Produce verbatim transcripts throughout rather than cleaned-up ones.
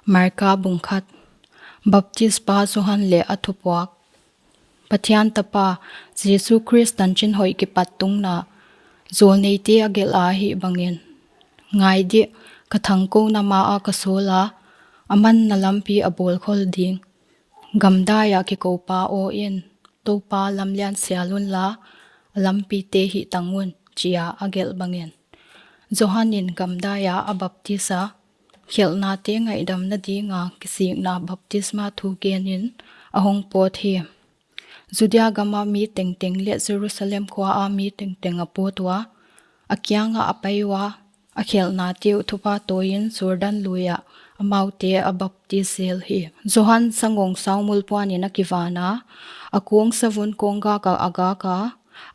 Marka bung khat. Baptispa Johan leh a thupuak. Pathian Tapa, Jesu Khrist tanchinhoih kipat tungna, jawlneite a gelh a hih bangin. Ngai dih, ka thangkouna ma ah ka sawl a, aman na lampi a bawlkhol ding. Gamdai ah kikoupa aw in, Toupa lamlian sial unla, a lampite hihtang un, chia a gelh bangin. Johan in gamdai ah a baptis a, khelhnate ngaihdamna dinga kisikna baptisma thugen in a hong pawt hi. Judea gama mi tengteng leh Jerusalem khua a mi tengteng a pawt ua, a kianga a pai ua, a khelhnate uh thupha tawiin Jordan lui ah amaute a baptis zel hi. Johan sangawngsau mulpuanin a kivan a, a kawng savun kawnggak ah a gak a,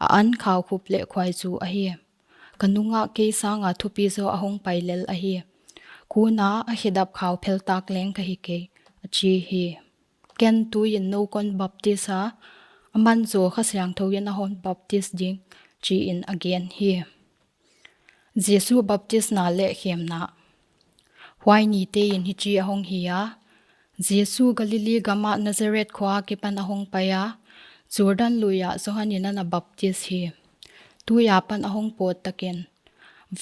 a an khau khup leh khuaizu ahi. Ka nungah kei sanga thupi zaw a hong pai lel ahi. Kuna a khedap khau pheltak leng ka hi kei, a chi hi. Ken tuin nou kon baptis a, aman zaw Kha Siangthou in a hon baptis ding, chiin a gen hi. Jesu baptisna leh khemna. Huai nitein hichi a hong hi a, Jesu Galilee gama Nazareth khua akipan a hong pai a, Jordan lui ah Johan in ana baptis hi. Tui akipan a hong pawt takin,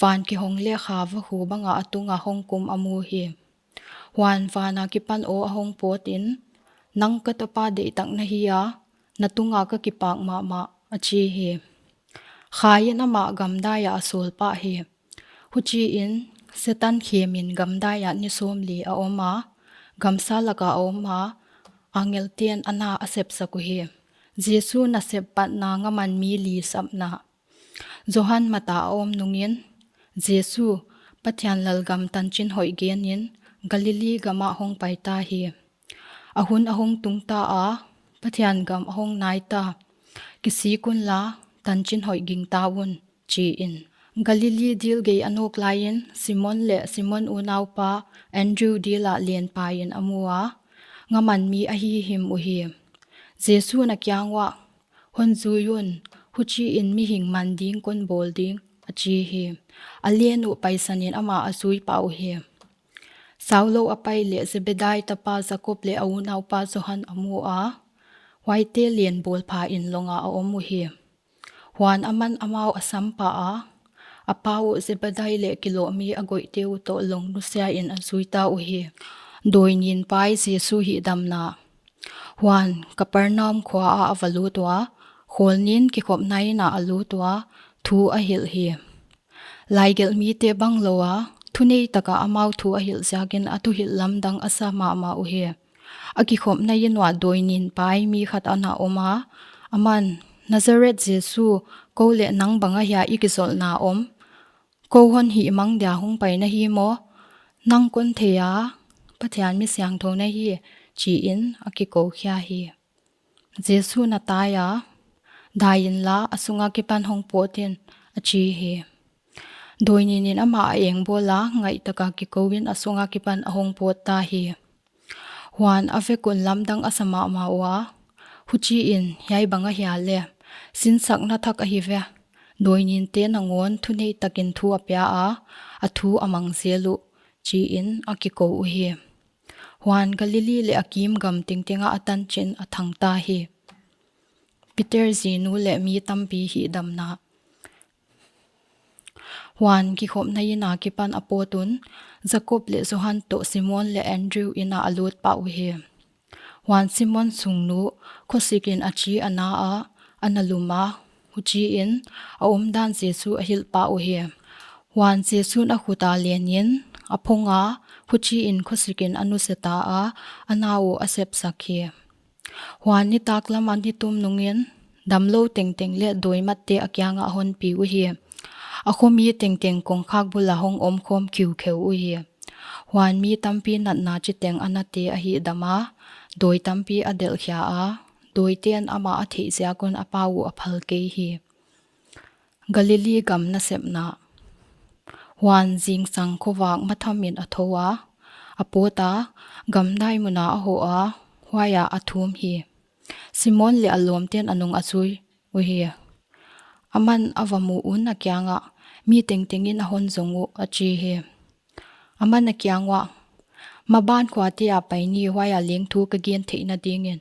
van kihong leh kha vakhu banga a tunga hong kum a mu hi. Huan van akipan aw a hong pawtin, nang ka Tapa deihtak na hi a, na tunga ka kipak mahmah, a chi hi. Kha in amah gamdai ah a sawl pah hi. Huchiin, Setan khemin gamdai ah ni sawmli a om a, gamsa laka a om a, angelten a na a sepsak uhi. Jesu nasep patna ngaman mi li sapna. Johan mata a om nungin, Jesu, Pathian lalgam tanchinhoih genin, Galilee gamah hong pai ta hi. A hun a hong tung ta a, Pathian gam a hong nai ta. Kisik unla, tanchinhoih gingta un, chiin. Galilee dil gei a nawk laiin, Simon leh Simon unaupa Andrew dil ah lenpaiin a mu a, ngaman mi a hihim uhi. Jesu'n a kiang uah, Hon zui un, huchiin mihing man ding kon bawl ding, a chi hi. A len uh paisanin amah a zui pah uhi. Saulou a pai leh Zebedai tapa Jakob leh a unaupa Johan a mu a, huaite len bawlphain longa a om uhi. Huan aman amau a sam pah a, a pa uh Zebedai leh kilawhmi a goihte uh toh long nusiain a zui ta uhi. Dawi nin pai Jesu hihdamna. Huan Kapernaum khua ah a va lut ua, khawl nin kikhopna inn ah a lut ua, thu a hilh hi. Laigelh mite banglou a, thunei taka amau thu a hilh ziakin a thuhilh lamdang a sa mahmah uhi. A kikhopna inn uah dawi nin pai mi khat ana om a, aman, Nazareth Jesu, kou leh nang bang ahia i kizolhna om? Kou hon hihmang dia hong pai na hi maw? Nang kon thei a, Pathian mi siangthou na hi, chiin a kikou khia hi. Jesu'n a tai a, dai inla, a sung akipan hong pawt in, a chi hi. Dawi ninin amah a engbawl a, ngaih taka kikouin a sung akipan a hong pawt ta hi. Huan a vek un lamdang a sa mahmah ua, huchiin, hiai bang ahia leh, sinsakna thak ahi ve, dawi ninte nangawn thunei takin thu a pia a, a thu a mang zel uh, chiin a kikou uhi. Huan Galilee leh a kim gam tengteng ah a tanchin a thang ta hi. Peter zinu leh mi tampi hihdamna. Huan kikhopna inn akipan a pawt un, Jakob leh Johan toh Simon leh Andrew inn ah a lut pah uhi. Huan Simon sungnu, khosikin a chi a na a, ana lum a, huchiin a omdan Jesu a hilh pah uhi. Huan Jesu'n a khut a lenin, a phong a, huchiin khosikin a nusia ta a, a na uh a sepsak hi. Huan nitaklam a ni tum nungin, damlou tengteng leh dawi matte a kiangah a honpi uhi. A khomi tengteng kongkhak bula hong omkhawm khiukheu uhi. Huan mi tampi natna chiteng a nate a hihdam a, dawi tampi a delhkhia a, dawiten amah a theih ziak un a pa uh a phal kei hi. Galilee gam nasepna. Huan zingsang khovak mathamin a thou a, a pawt a, gamdai mun ah a hoh a, huaiah a thum hi. Simon leh a lawmten a nung a zui uhi. Aman a va muh un a kiangah, mi tengtengin a hon zong uh, a chi hi. Aman a kiang uah, Maban khuate ah pai ni, huai ah leng thu ka gen theihna dingin.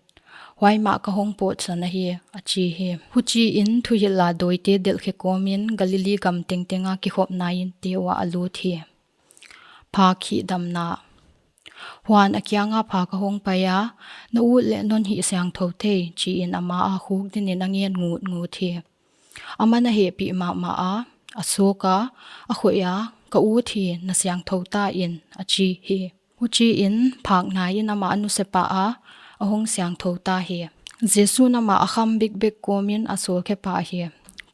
Huai mah ka hong pawtsan ahi, a chi hi. Huchiin thuhilh a dawite delhkhe kawmin Galili gam tengteng a kikhopna inte uah a lut hi. Phak hihdamna. Huan a kianga phak a hong pai a, "Na ut leh non hih siangthou thei," chiin ama a khuk dinin a ngen ngutngut hi. Aman a hehpih mahmah a, a sawk a, a khoih a, "Ka ut hi, na siangthou ta in," a chi hi. Huchiin phak naiin amah a nusia pah a, a hong siangthou ta hi. Jesu'n amah a kham bikbek kawmin a sawlkhe pah hi.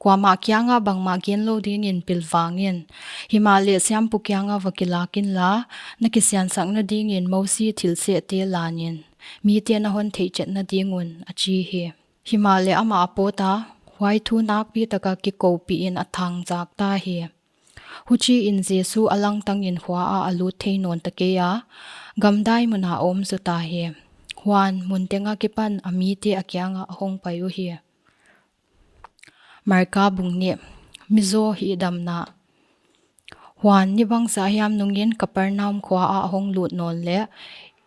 Kuamah kianga bangmah gen lou dingin pilvang in. Himahleh siampu kianga va kilak inla, na kisiansakna dingin Mosi thilsehte lan in, mite'n a hon theihchetna ding un, a chi hi. Himahleh amah a pawt a, huai thu nakpi taka kikoupihin a thangzak ta hi. Huchiin Jesu a langtangin khua ah a lut thei nawn ta kei a, gamdai mun ah a om zota hi. Huan mun teng akipan a mite a kiangah a hong pai uhi. Marka bung nih. Mizaw hihdamna. Huan ni bangzah hiam nungin Kapernaum khua ah a hong lut nawn leh,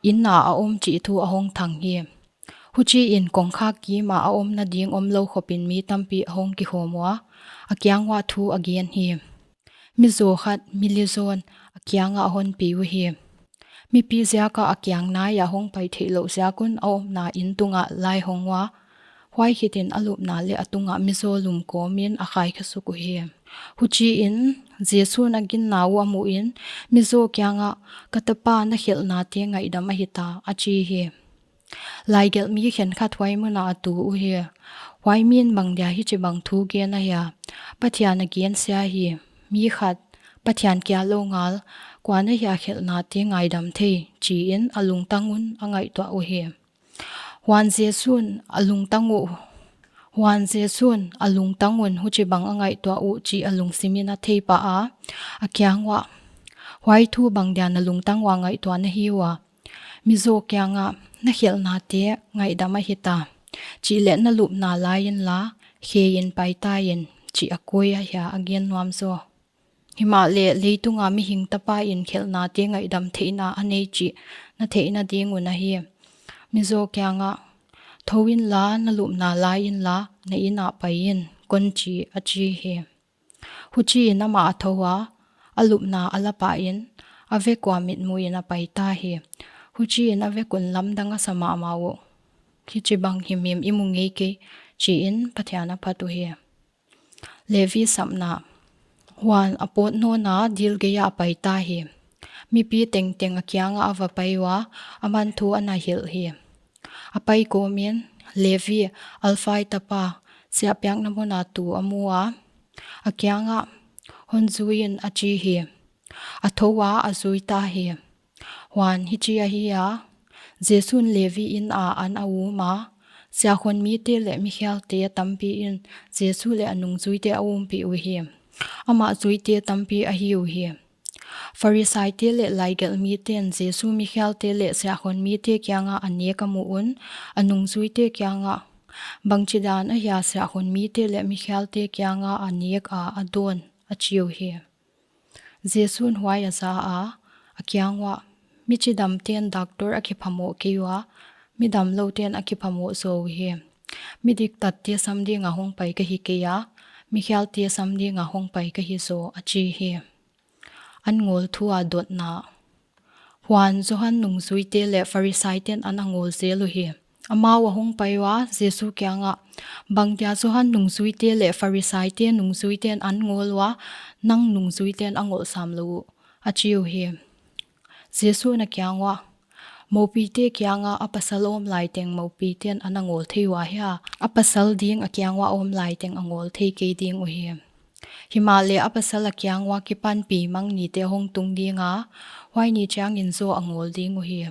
inn ah a om chih thu a hong thang hi. Huchiin kongkhak kimah a omna ding omlou khopin mi tampi a hong kikhawm ua, a kiang uah thu a gen hi. Mizaw khat, milizawn, a kiangah a hon pi uhi. Mipi ziaka a kiang nai ah hong pai theihlouh ziak un a omna inn tungah lai hong ua, huai khitin a lupna leh a tunga mizaw lum kawmin a khaikhe suk uhi. Huchiin Jesu'n a ginna uh a muhin, mizaw kiangah, "Ka tapa, na khelhnate ngaihdam ahita," a chi hi. Laigelhmi khenkhat huai munah a tu uhi. Huai min, "Bangdia hichibang thu gen ahia? Pathian a gensia hi. Mi khat, Pathian kia lou ngal, kua na hia khelhnate ngaidam thei?" chiin a lungtang un a ngaihtuah uhi. Huan Jesu'n a lungtang uh, Huan Jesu'n a lungtang un huchibang a ngaihtuah uh chih a lungsimin a theipah a, a kiang uah, "Huai thu bangdia na lungtang ua ngaihtuah na hi ua? Mizaw kiangah, 'Na khelhnate ngaihdam ahita,' chih leh na lupna lai inla, khe in pai ta in," chih a koi ahia a gen nuam zaw? Himahleh leitunga mihing tapa in khelhnate ngaihdam theihna a nei chih na theihna ding un ahi. Mizaw kiangah, "Thou inla, na lupna lai inla, na inn ah pai in," kon chi, a chi hi. Huchiin amah a thou a, a lupna a la pahin, a vek ua mitmuhin a pai ta hi. Huchiin a vek un lamdang a sa mahmah uh. "Hichibang himhim i mu ngei kei," chiin Pathian a phat uhi. Levi sapna. Huan a pawt nawna dil gei ah a pai ta hi. Mipi tengteng a kiangah a va pai ua, aman thu a na hilh hi. A pai kawmin Levi, Alfai tapa, siahpiakna muna tu a mu a, a kiangah, "Hon zui in," a chi hi. A thou a, a zui ta hi. Huan hichi ahi a, Jesu'n Levi inn ah an a um a, siahkhonmite leh mikhialte tampi in Jesu leh a nungzuite a umpih uhi. Amah zuite tampi ahi uhi. Pharisaite leh laigelhmite'n Jesu mikhialte leh siahkhonmite kiangah a nek a muh un, a nungzuite kiangah, "Bangchidan ahia siahkhonmite leh mikhialte kiangah a nek a a dawn?" a chi uhi. Jesu'n huai a za a, a kiang uah, "Mi chidamte'n doctor a kiphamoh kei ua, mi damloute'n a kiphamoh zaw uhi. Mi diktatte sam dinga hong pai ka hi kei a, mikhialte sam dinga hong pai ka hi zaw," a chi hi. An ngawl thu a dotna. Huan Johan nungzuite leh Pharisaite'n an a ngawl zel uhi. Amau a hong pai ua, Jesu kiangah, "Bangdia Johan nungzuite leh Pharisaite nungzuite'n an ngawl ua, nang nungzuite'n a ngawlh sam lou uh?" a chi uhi. Jesu'n a kiang uah, "Moupite kiangah a pasal awm lai teng moupite'n an a ngawl thei ua hia, a pasal ding a kiang uah awm lai teng a ngawl thei kei ding uhi. Himahleh a pasal a kiang ua kipanpi mang nite hong tung ding a, huai ni chiangin zaw a ngawl ding uhi.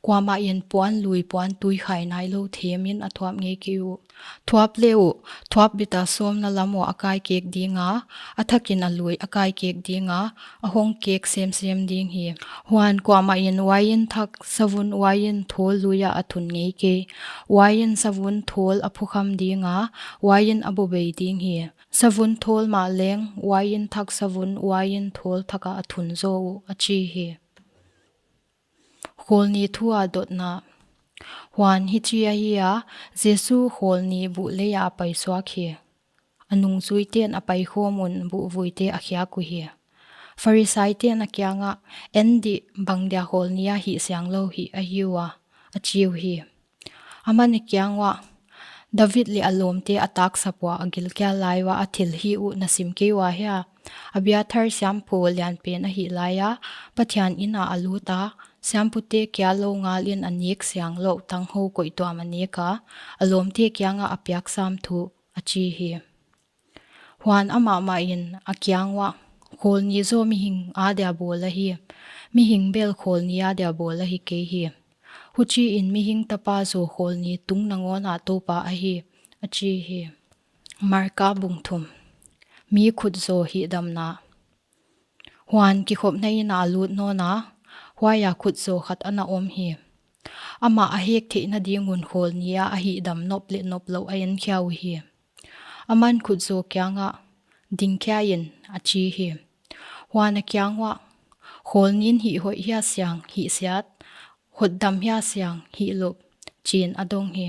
Kuamah in puan lui puan tui khai nailou themin a thuap ngei kei uh. Thuap le uh, thuap bit a sawmna lam uah a kai kek ding a, a thakin a lui a kai kek ding a, a hong kek semsem ding hi. Huan kuamah in uain thak savun uain thawl lui ah a thun ngei kei. Uain savun thawl a phukham ding a, uain a bobei ding hi. Savun thawl mah leng uain thak savun uain thawl thak ah a thun zaw uh," a chi hi. Khawlni thu a dotna. Huan hichi ahi a, Jesu khawlni buh lei a a paisuak hi. A nungzuite'n a paikhawm un buhvuite a khiak uhi. Pharisaite'n a kiangah, "En dih, bangdia khawlni a hihsiang lou hih ahi ua?" a chi uhi. Aman a kiang uah, "David leh a lawmte a taksap ua a gilkial lai ua a thilhih uh na sim kei ua hia? Abiathar siampu lianpen ahih lai a, Pathian inn ah a lut a, siampute kia lou ngal in a nek siang louh tanghou koihtuam a nek a, a lawmte kiangah a piak sam thu," a chi hi. Huan amah mah in a kiang uah, "Khawlni zaw mihing adia bawl ahi, mihing bel khawlni adia bawl ahi kei hi. Huchiin mihing tapa zaw khawlni tung nangawn a Toupa ahi," a chi hi. Marka bung thum. Mi khutzaw hihdamna. Huan kikhopna inn ah a lut nawn a, huai ah khutzaw khat ana om hi. Amah a hek theihna ding un khawlni a a hihdam nop leh nop louh a enkhia uhi. Aman khutzaw kiangah, "Dingkhia in," a chi hi. Huan a kiang uah, "Khawlni'n hihhoih hiasiang hihsiat, hotdam hiasiang hihlup," chiin a dong hi.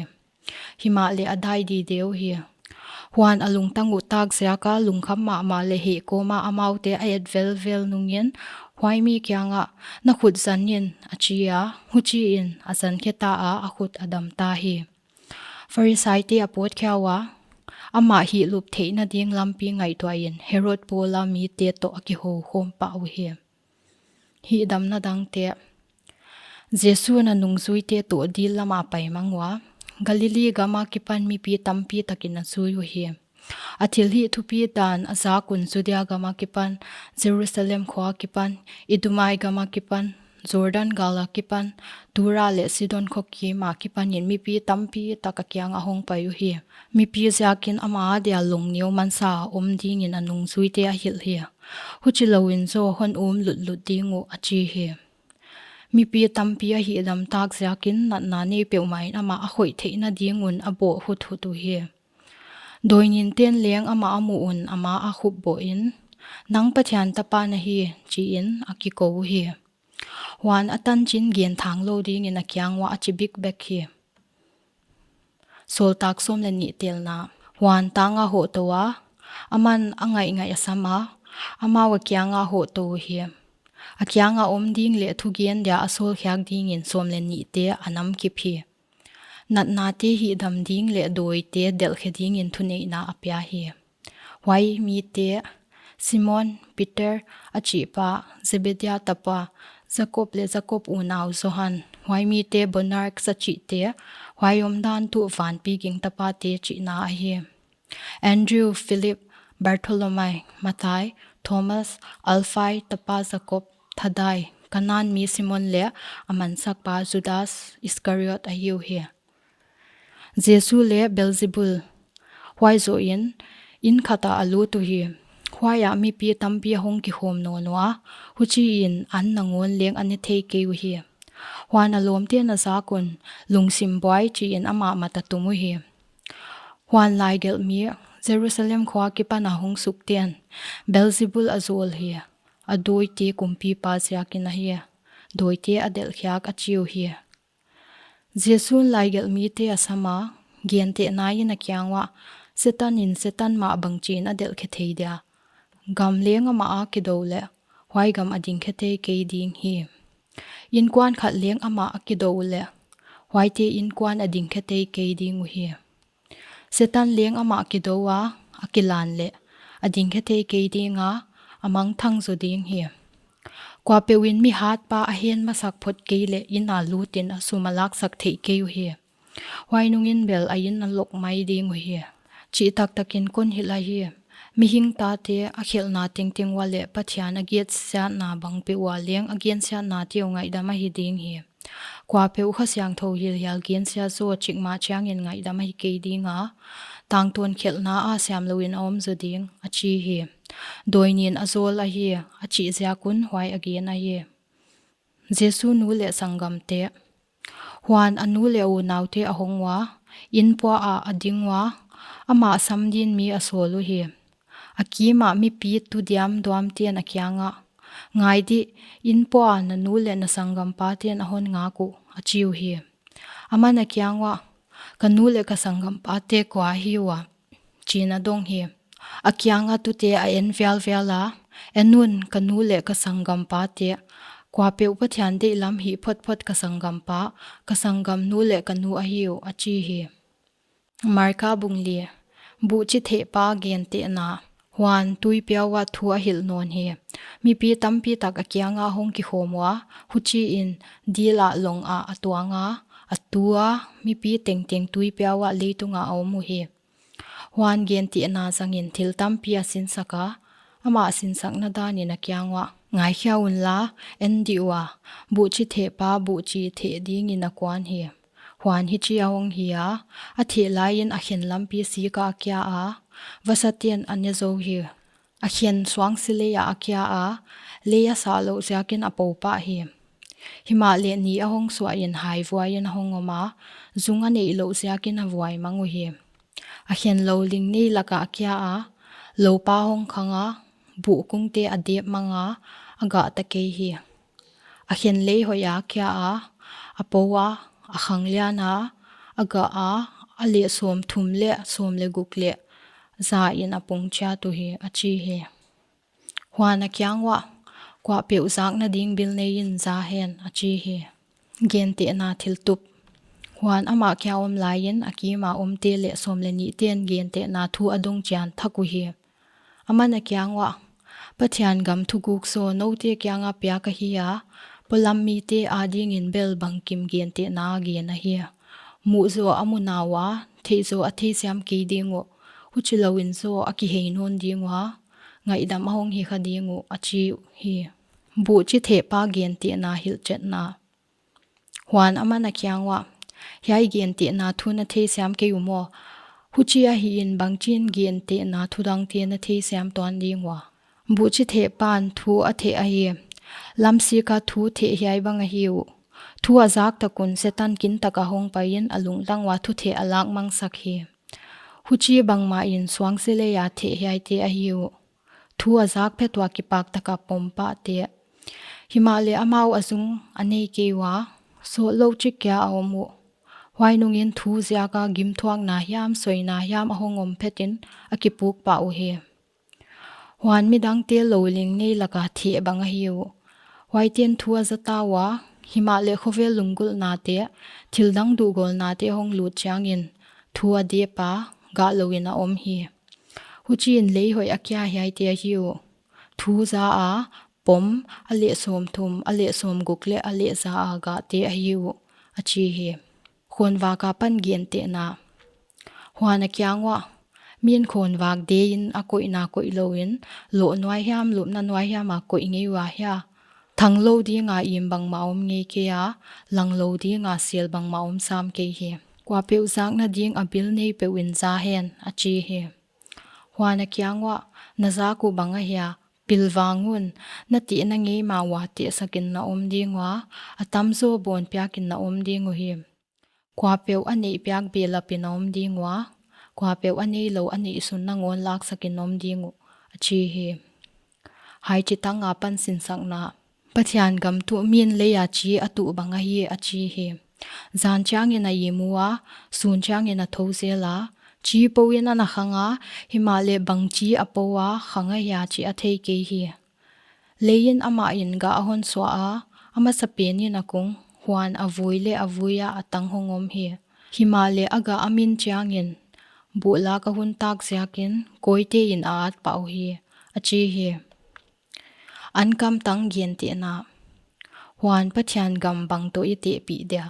Himahleh a dai dide uhi. Huan a lungtang uh tak ziak a lungkham mahmah leh hehkawm a amaute a et velvel nungin, huai mi kiangah, "Na khut zan in," a chi a, huchiin a zankhe ta a, a khut a dam ta hi. Pharisaite a pawtkhia ua, amah hihlup theihna ding lampi ngaihtuahin Herod pawla mite toh a kihoukhawm pah uhi. Hihdamna dangte. Jesu'n a nungzuite toh dil lam a pai mang ua, Galili gam akipan mipi tampi takin a zui uhi. A thilhih thupi dan a zak un Judea gam akipan, Jerusalem khua akipan, Idumai gam akipan, Jordan gal akipan, Tura leh Sidon kho kim akipanin mipi tampi tak a kiang a hongpai uhi. Mipi ziakin ama adia lungneu mansa a om dingin a nungzuite a hilh hi. Huchilouin zaw hon um lutlut ding uh, a chi hi. Mipi tampi a hihdam tak ziakin natna nei peuhmah in amah a khoih theihna ding un a bawh huthut uhi. Dawininte'n leng amah a muh un amah a khupbohin, "Nang Pathian tapa na hi," chiin a kikou uhi. Huan a tanchin gen thang lou dingin a kiang uah a chi bikbek hi. Sawltak sawm leh nih telna. Huan tang a hohtou a, aman a ngaihngaih a sam a, amau a kiang a hohtou uhi. A kiang a om ding leh thugen dia a sawlkhiak dingin sawm leh nihte a namkip hi. Natnate hihdam ding leh dawite delhkhe dingin thuneihna a pia hi. Huai mite, Simon Peter a chihpa, Zebedia tapa Jakob leh Jakob unau Johan, huai mite Boanerges a chihte, huai omdan tuh vanpi ging tapate chihna ahi. Andrew, Philip, Bartholomai, Mathai, Thomas, Alphai tapa Jakob, Thadai, Kanan mi Simon leh a mansakpa Judas Iskariot ahi uhi. Jesu leh Belzebul. Huai zohin, inn khat ah a lut uhi. Huai ah mipi tampi a hong kikhawm nawn ua, huchiin an nangawn leng a ne thei kei uhi. Huan a lawmte'n a zak un, lungsim buai chiin amah mat a tum uhi. Huan laigelhmi, Jerusalem khua akipan a hong sukte'n, Belzebul a zawl hi, a dawite kumpipa ziakin ahi, dawite a delhkhiak, a chi uhi. Jesu'n laigelhmite a sam a, gentehna in a kiang uah, Setanin Setan mah bangchiin a delhkhe thei dia? Gam leng amah a kidou leh, huai gam a dingkhe thei kei ding hi. Inkuan khat leng amah a kidou leh, huaite inkuan a dingkhe thei kei ding uhi. Setan leng amah kidou a, a kilan leh, a dingkhe thei kei ding a, a mangthang zaw ding hi. Kuapeuhin mi hatpa a hen masak phot kei leh inn a lutin a sum a laksak theih kei uhi. Huai nungin bel a inn a lok mai ding uhi. Chih taktakin kon hilh ahi. Mihing tate a khelhna tengteng ua leh Pathian a gensiatna bang peuh ua leng a gensiatnate uh ngaihdam ahi ding hi. Kuapeuh Kha Siangthou hilhial gensia zaw chikmah chiangin ngaihdam ahi kei ding a, tangtawn khelhna a siamlouin a om zaw ding, a chi hi. Dawinin a zawl ahi, a chih ziak un huai a gen ahi. Jesu nu leh sanggamte. Huan a nu leh a unaute a hong ua, inn pua ah a ding ua, amah a sam dingin mi a sawl uhi. A kimah mipi tu diamduamte'n a kiang ah, Ngai dih, inn pua na nu leh na sanggampa ten a hon ngak uh, a chi uhi. Aman a kiang uah, ka nu leh ka sanggampate kua ahi ua, chiin a dong hi. A kianga tute a en vialvial a, en un, ka nu leh ka sanggampate, kuapeuh Pathian deihlam hih photphot ka sanggampa, ka sanggamnu leh ka nu ahi uh, a chi hi. Marka bung li. Buhchi thehpa gentehna. Huan tuipi uah thu a hilh nawn hi. Mipi tampi tak a kianga hong kikhawm ua, huchiin dil ah long ah a tuang a, a tu a, mipi tengteng tuipi uah leitung ah a om uhi. Huan gentehna zangin thil tampi a sinsak a, amah sinsakna danin a kiang uah, ngaikhia unla, en dih ua, buhchi thehpa buhchi theh dingin a kuan hi. Huan hichi a hong hi a, a theh laiin a khen lampi sik ah a kia a, vasaten a ne zou hi. A khen suangsi lei ah a kia a, lei a sah louh ziakin a pou pah hi. Himahleh ni a hong suahin haivuaiin a hong om a, zung a neih louh ziakin a vuai mang uhi. A khen lou ling nei lakah a kia a, loupa hong khang a, buh kungte a dep mang a, a gah ta kei hi. A khen lei hoih ah a kia a, a pou a, a khang lian a, a gah a, a leh sawmthum leh sawm leh guk leh za in a pung chiat uhi, a chi hi. Huan a kiang uah, kuapeuh zakna ding bil nei in za hen, a chi hi. Gentehna thiltup. Huan amah kia om laiin a kima omte leh sawm leh nihten gentehna thu a dong chian thak uhi. Aman a kiang uah, Pathian gam thuguk zaw noute kianga piak ahi a, polam mite adingin bel bangkim gentehna gen ahi. Muh zaw a mu nau a, theih zaw a theisiam kei ding uh, huchilouin zaw a kihei nawn ding ua, ngaihdam a hong hi kha ding uh, a chi hi. Buhchi thehpa gentehna hilhchetna. Huan aman a kiang uah, hiai gentehna thu na theisiam kei uh maw? Huchi ahihin bangchin gentehna thu dangte na theisiam tuan ding ua? Buhchi thehpan thu a theh ahi. Lamsika thu theh hiai bang ahi uh. Thu a zak tak un Setan kintak a hong paiin a lungtang ua thu theh a lak mangsak hi. Huchi bangmahin suangsi lei a theh hiaite ahi uh. Thu a zak phet ua kipak taka pom pahte. Himahleh amau a zung a nei kei ua, sawt lou chik kia a om uh. Huai nungin thu ziaka gimthuakna hiam soina hiam a hong om phetin a kipuk pah uhi. Huan midangte lou ling nei laka theh bang ahi uh. Huaiten thu a za ta ua, himahleh khovel lunggulhnate, thildang duhgawlnate hong lut chiangin, thu a dep a, gah louin a om hi. Huchiin lei hoih a kia hiaite ahi uh. Thu za a, pom, a leh sawmthum, a leh sawmguk leh a leh za a gahte ahi uh, a chi hi. Khawnvak apan gentehna. Huan a kiang uah, min khawnvak deiin a koihna koih louin, loh nuai hiam, lupna nuai hiam a koih ngei ua hia? Thang lou dinga im bangmah om ngei kei a, lang lou dinga sel bangmah om sam kei hi. Kuapeuh zakna ding a bil nei peuhin za hen, a chi hi. Huan a kiang uah, na zak uh bang ahia? Pilvang un, na tihna ngei ma ua tehsakin na om ding ua, a tamzaw bawn piakin na om ding uhi. Kuapeuh a neih piak behlapin a om ding ua, kuapeuh a neilou a neihsun nangawn laksakin om ding uh, a chi hi. Hiai chitang apan sinsakna. Pathian gam tuh min leia chi a tuh bang ahi, a chi hi. Zan chiangin a im ua, sun chiangin a thou zel a, chi pouin ana khang a, himahleh bang chi a pou a khang ahia chih a thei kei hi. Leiin amahin gah a hon suah a, a masapenin a kung, huan a vui leh a vui a a tang hong om hi. Himahleh a gah a min chiangin, buh lak a hun tak ziakin, kawitein a at pah uhi, a chi hi. Ankam tang gentehna. Huan Pathian gam bang toh i tehpih dia?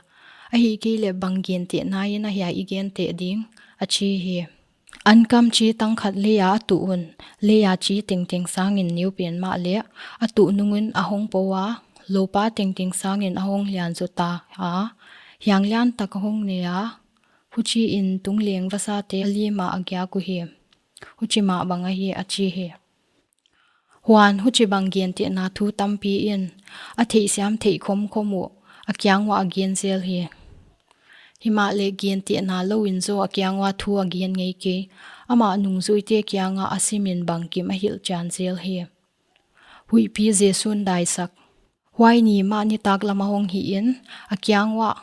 Ahihkeileh bang gentehna in ahia i genteh ding? A chi hi. Ankam chi tang khat leia a tuh un, leia chi tengteng sangin neu pen mahleh, a tuh nungun a hong pou a, loupa tengteng sangin a hong lian zou ta a, hiang lian tak a hong nei a, huchiin tungleng vasate a lim ah a giak uhi. Huchi mah bang ahi, a chi hi. Huan huchibang gentehna thu tampiin, a theihsiam theih khomkhom uh, a kiang uah a gen zel hi. Himahleh gentehna louin zaw a kiang ua thu a gen ngei kei, amah nungzuite kianga a simin bangkim a hilh chian zel hi. Huihpi Jesu'n Daisak. Huai ni mah nitaklam a hong hihin, a kiang uah,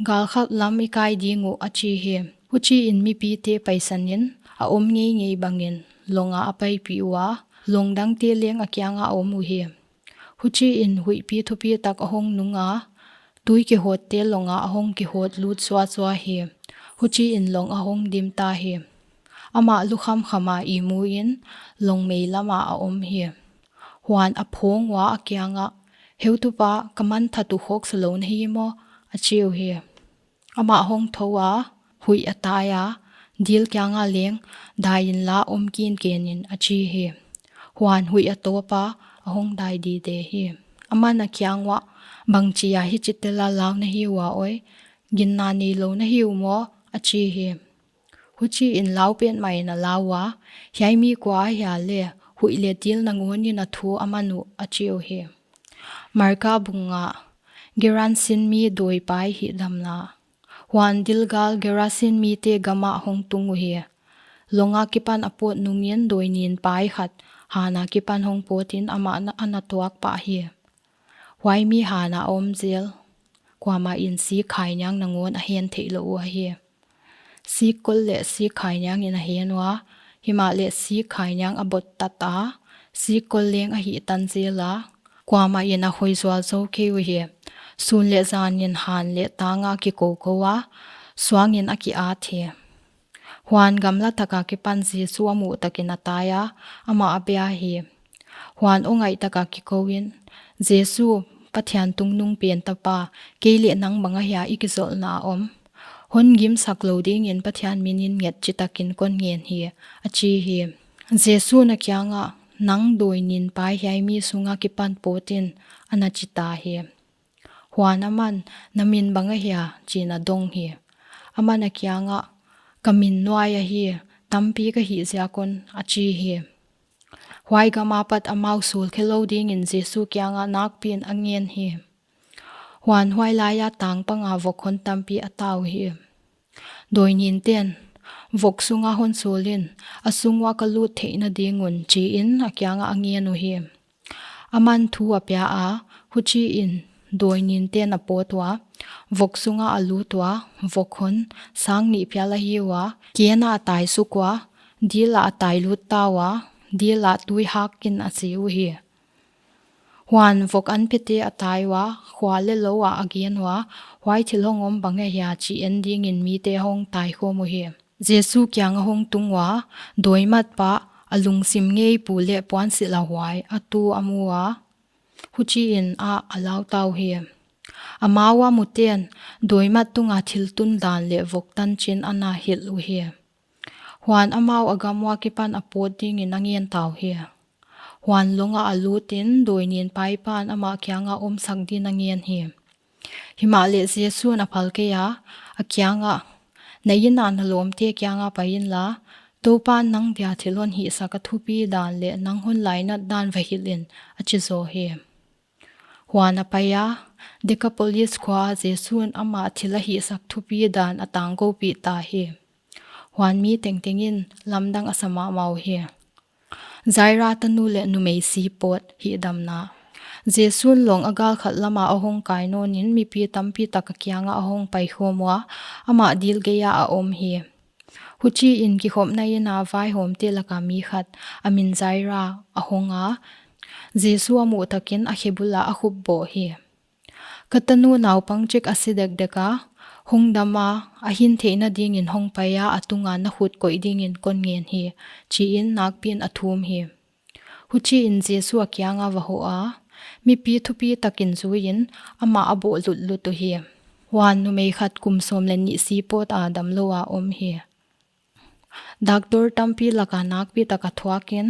"Gal khat lam i kai ding uh," a chi hi. Huchiin mipite paisanin, a om ngeingei bangin, longa a paipih ua, long dangte leng a kianga a om uhi. Huchiin huihpi thupitak a hong nunga, tui kihawtte longa a hong kihawt lut suasua hi. Huchiin long a hong dim ta hi. Amah lukhamkhama ihmuin, long mei lama a om hi. Huan a phawng ua a kiangah, "Heutupa, ka manthat uh khawksa lou na hi maw?" a chi uhi. Amah hong thou a, huih a tai a, dil kianga leng, "Dai inla om kinkenin," a chi hi. Huan huih a tawp a, a hong dai dide hi. Aman a kiang uah, "Bangchia hichi tela lau na hi ua oi, ginna neilou na hi uh maw?" a chi hi. Huchiin lau petmahin a lau ua, "Hiai mi kua ahia leh, huih leh dil nangawnin a thu a man uh?" a chi uhi. Marka bung nga. Gerasin mi dawipai hihdamna. Huan dilgal Gerasin mite gamah hong tung uhi. Longa kipan a pawt nungin dawi nin pai khat, hana kipan hong pawtin amah na, ana tuak pah hi. Huai mi hana a om zel, kuamahin sikkhai niang nangawn a hen theih lou uh ahi. Sikkol leh sikkhai niangin a hen ua, himahleh sikkhai niang a bot tat a, sikkol leng a hihtan zel a, kuamahin a khoi zual zou kei uhi. Sun leh janin han leh tanga kikoukou a, suangin a ki-at hi. Huan gamla taka kipan Jesu a muh takin a tai a, amah a bia hi. Huan aw ngaih taka kikouin, "Jesu, Pathian tungnungpen tapa, kei leh nang bang ahia i kizolhna a om? Hon gimsak lou dingin Pathian minin nget chitakin kon ngen hi," a chi hi. Jesu'n a kiangah, "Nang dawi nin pai hiai mi sunga kipan pawtin," ana chi ta hi. Huan aman, "Na min bang ahia?" chiin a dong hi. Aman a kiangah, "Ka min Nuai ahi, tampi ka hih ziak un," a chi hi. Huai gam apat amau sulkhe lou dingin Jesu kiangah nakpiin a ngen hi. Huan huai laia tang panga vok hon tampi a ta uhi. Dawi ninten, "Vok sunga hon sulin, a sung ua ka lut theihna ding un," chiin a kiangah a ngen uhi. Aman thu a pia a, huchiin dawi ninten a pawt ua, vok sunga a lut ua, vok hon sang nih phial ahi ua, kena a tai suk ua, dila a tai lut ta ua, dila tui hakin a si uhi. Huan vok anpete a tai ua, khua leh lou ah a gen ua, huai thil hong om bang ahia chih en dingin mite hong taikhawm uhi. Jesu kianga hong tung ua, dawi matpa, a lungsim ngei pu leh puansilh a huai a tu a mu ua, huchiin a, a lau ta uhi. Amau a muten, dawi mat tunga thil tun dan leh vok tanchin ana hilh uhi. Huan amau a gam ua kipan a pawt dingin a ngen ta uhi. Huan longa a lutin dawi nin paipan amah kianga omsak din a ngen hi. Himahleh Jesu'n a phal kei a, a kiangah, "Na ina na lawmte kianga pai inla, Toupa'n nang dia thil hon hihsak a thupi dan leh nang hon lainat dan va hilhin," a chi zaw hi. Huan a pai a, Decapolis khua ah Jesu'n amah thil a hihsak thupi dan a tangkoupih ta hi. Huan mi tengtengin lamdang a sa mahmah uhi. Jaira tanu leh numei si pawt hihdamna. Jesu'n long a gal khat lama a hong kai nawnin mipi tampi tak a kianga a hong paikhawm ua, amah dil geia a om hi. Huchiin kikhopna ina vaihawmte laka mi khat, a min Jaira, a hong a, Jesu a muh takin a khebula a khupboh hi. "Ka tanu naupang chik a si dekdek a, hong dam a, a hin theihna dingin hong pai a, a tunga na khut koih dingin kon ngen hi," chiin nakpiin a thum hi. Huchiin Jesu a kianga va hoh a, mipi thupi takin zuiin amah a boh lutlut uhi. Huan numei khat kum sawm leh nih si pawt a damlou a om hi. Daktor tampi laka nakpi taka thuakin,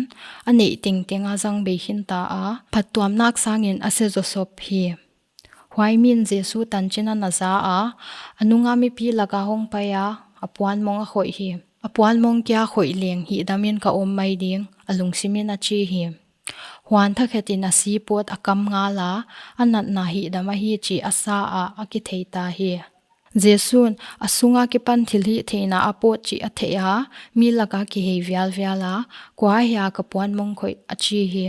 a neih tengteng a zang bei khin ta a, phattuamnak sangin a se zawsop hi. Huai min Jesu tanchin ana za a, a nunga mipi laka hong pai a, a puanmong a khoih hi. A puanmong kia khoih leng hihdamin ka om mai ding, a lungsimin a chi hi. Huan thakhetin a si pawt a kam ngal a, a natna hihdam ahi chih a sa a, a kithei ta hi. Jesu'n, "A sunga kipan thilhihtheihna a pawt chih a theih a, mi laka kihei vialvial a, kua ahia ka puanmong khoih?" a chi hi.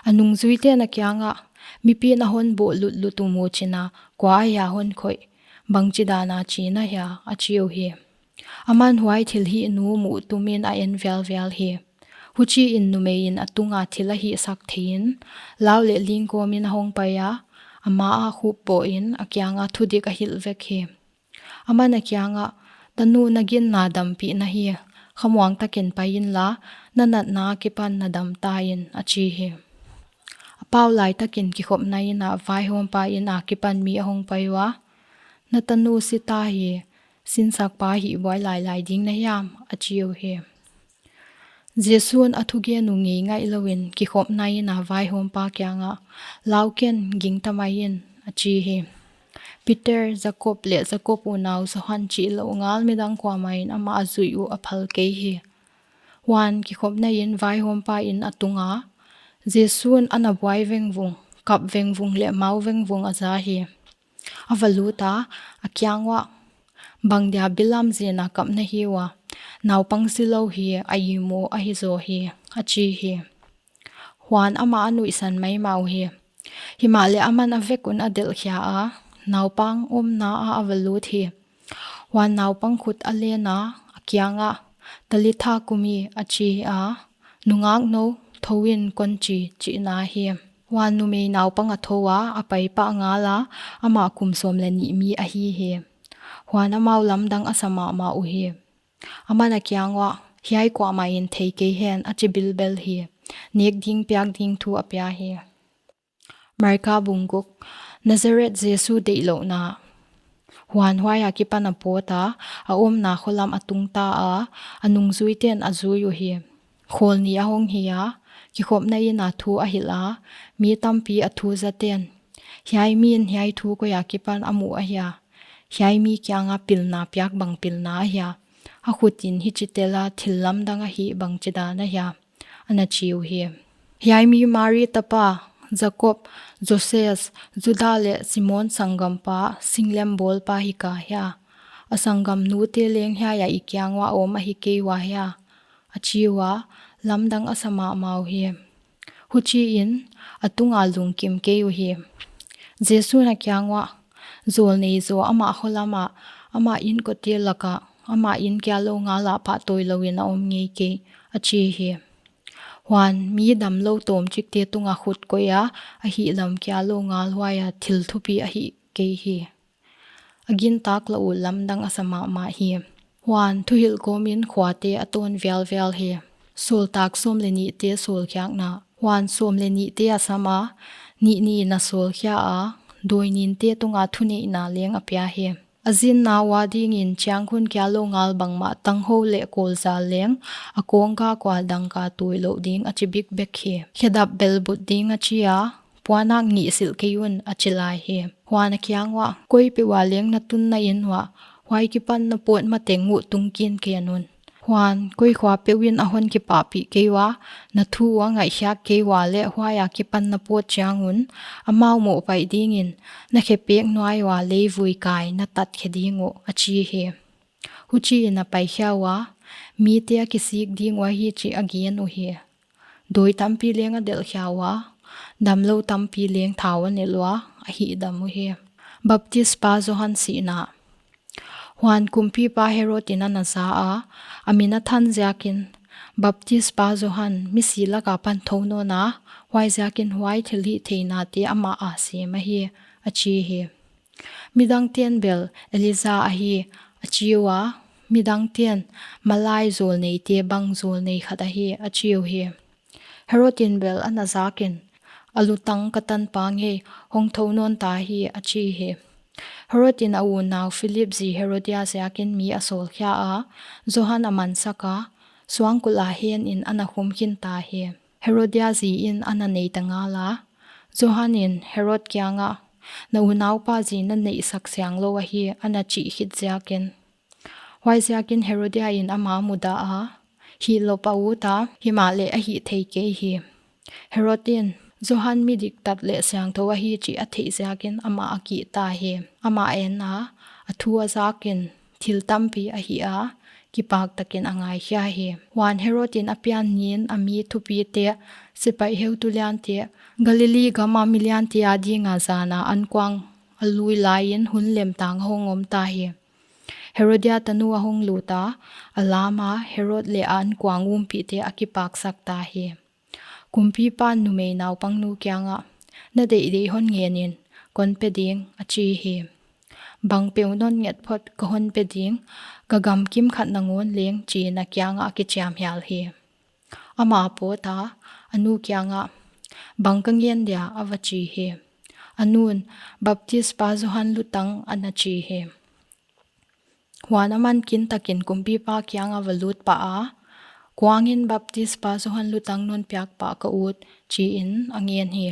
A nungzuite'n a kiangah, "Mipi'n a hon bawh lutlut uh muchin a, kua ahia hon khoih, bangchidan a chi na hia?" a chi uhi. Aman huai thilhih nu muh tumin a en vialvial hi. Huchiin numei in a tunga thil a hihsak theiin, lau leh ling kawmin a hongpai a, ama a khup bawhin a kianga thudik a hilh vek hi. Aman a kiangah, "Tanu, na ginna dampih na hi, khamuang takin pai inla, na natna akipan na dam ta in," a chi hi. A pau laitakin kikhopna inn a vaihawmpa inn akipan mi a hongpai ua, "Na tanu si ta hi, sinsakpa hihbuai lailai ding na hiam?" a chi uhi. Jesu'n a thugen uh ngeingaih louin kikhopna inn a vaihawmpa kiangah, "Lau ken, gingta mai in," a chi hi. Peter, Jakob leh Jakob unau Johan chihlouh ngal midang kuamah in amah a zuih uh a phal kei hi. Huan kikhopna inn vaihawmpa inn a tunga Jesu'n a na buai vengvung, kap vengvung leh mau vengvung a za hi. A va lut a, a kiang uah, "Bangdia bilam zin a kap na hi ua? Naupang si lou hi, a imu ahi zaw hi," a chi hi. Huan amah a nuihsan maimah uhi. Himahleh aman a vek un a delhkhia a, naupang omna ah a va lut hi. Huan naupang khut a len a, a kiangah, "Talitha kumi," a chi a, "Nungaknou, thou in," kon chi, chihna hi. Huan numei naupang a thou a, a pai pah ngal a, amah kum sawm leh nih mi ahi hi. Huan amau lamdang a sa mahmah uhi. Aman a kiang uah, "Hiai kuamah in thei kei hen," a chi bilbel hi. Nek ding piak ding thu a pia hi. Marka bung guk. Nazareth Jesu deihlouhna. Huan huai akipan a pawt a, a omna kho lam a tung ta a, a nungzuite'n a zui uhi. Khawl nih a hong hi a, kikhopna inn a thu a hilh a, mi tampi a thu zate'n, "Hiai mi'n hiai thu koi akipan a muh ahia? Hiai mi kianga pilna piak bang pilna ahia? A khut in hichi tel a thil lamdang a hih bangchidan ahia?" a na chi uhi. "Hiai mi Mari tapa, Jakob, Joses, Juda leh Simon sanggampa, singlem bawlpa hi ka hia? A sanggamnute leng hiai a i kiang uah a om ahi kei ua hia?" a chi ua, lamdang a sa mahmah uhi. Huchiin a tunga lungkim kei uhi. Jesu'n a kiang uah, "Zawlnei zaw amah kho lam ah, amah inkuante lak ah, amah inn kia lou ngal ah pahtawi louin a om ngei kei," a chi hi. Huan mi damlou tawmchikte tunga khut koih a, a hihlam kia lou ngal huai a thil thupi a hih kei hi. A gintak louh uh lamdang a sa mahmah hi. Huan thuhilh kawmin khuate a tawn vialvial hi. Sawltak sawm leh nihte sawlkhiakna. Huan sawm leh nihte a sam a, nih nih in a sawlkhia a, dawi ninte tunga thuneihna leng a pia hi. A zinna ua dingin chiangkhun kia lou ngal bangmah tanghou leh kawlzal leng, a kawngkak ua dangka tawi louh ding a chi bikbek hi. Khedap bel but ding a chi a, "Puanak nih silh kei un," a chi lai hi. Huan a kiang uah, "Koi peuh ua leng na tunna inn uah, huai kipan na pawt mateng uh tung kinken un. Huan koi khua peuh in a hon kipahpih kei ua, na thu uh a ngaihkhiak kei ua leh huai akipan na pawt chiang un, amau mohpaih dingin na khepek nuai ua leivui kai na tatkhe ding uh," a chi hi. Huchiin a paikhia ua, mite a kisik ding uh ahi chih a gen uhi. Dawi tampi leng a delhkhia ua, damlou tampi leng thau a nelh ua, a hihdam uhi. Baptispa Johan sihna. Huan kumpipa Herod in a na za a, a min a than ziakin, "Baptispa Johan misi lak apan thou nawn a, huaiziakin huai thilhihtheihnate amah a sem ahi," a chi hi. Midangte'n bel, "Elija ahi," a chi ua, midangte'n, "Malai zawlneite bang zawlnei khat ahi," a chi uhi. Herod in bel a na zakin, "A lutang ka tanpa ngei, hong thou nawn ta hi," a chi hi. Herod in a unau Philip zi Herodia ziakin mi a sawlkhia a, Johan a mansak a, suangkulh a hen in a na khum khin ta hi. Herodia zi in a na neita ngal a, Johan in Herod kiangah, "Na unaupa zi na neihsak siang lou ahi," a na chih khit ziakin. Huaiziakin Herodia in amah a mudah a, hih lawp a ut a, himahleh a hih thei kei hi. Herod in, Johan mi diktat leh siangthou ahi chih a theih ziakin amah a kih ta hi. Amah en a, a thu a zakin, thil tampi a hih a, kipak takin a ngaikhia hi. Huan Herod in a pian niin a mi thupite, Sepaih heutu liante, Galilee gama mi liante adinga zana ankuang a lui laiin hun lemtang a hong om ta hi. Herodia tanu a hong lut a, a lama Herod leh a ankuang umpihte a kipaksak ta hi. Kumpipan numei naupangnu kiangah, "Na deihdeih hon ngenin, kon pe ding," a chi hi. "Bang peuh non nget phot ka hon pe ding, ka gamkim khat nangawn leng," chiin a kiangah a kichiam hial hi. Amah a pawt a, a nu kiangah, "Bang ka ngen dia?" a va chi hi. A nun, "Baptispa Johan lutang," a na chi hi. Huan aman kintakin kumpipa kiangah va lut pah a, "Kuangin Baptispa Johan lutang non piak pah ka ut?" chiin a ngen hi.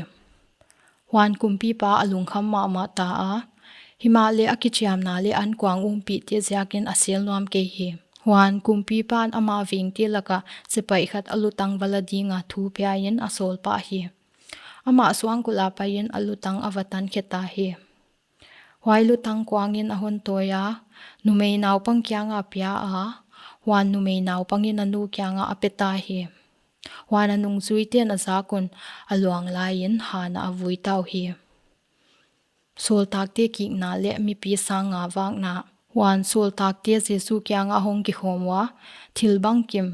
Huan kumpipa a lungkham mahmah ta a, himahleh a kichiamna leh ankuang umpihte ziakin a sel nuam kei hi. Huan kumpipan ama vengte lakah sepaih khat a lutang va la dinga thu piain a sawl pah hi. Amah suangkulh a paiin a lutang a va tan khe ta hi. Huai lutang kuangin a hon tawi a, numei naupang kiangah a pia a, huan numei naupangin a nu kiangah a pe ta hi. Huan a nungzuiten a zak un a luang laiin han ah a vui ta uhi. Sawltakte Kikna leh Mipi Sang Nga Vakna. Huan sawltakte Jesu kiangah a hong kikhawm ua, thil bangkim,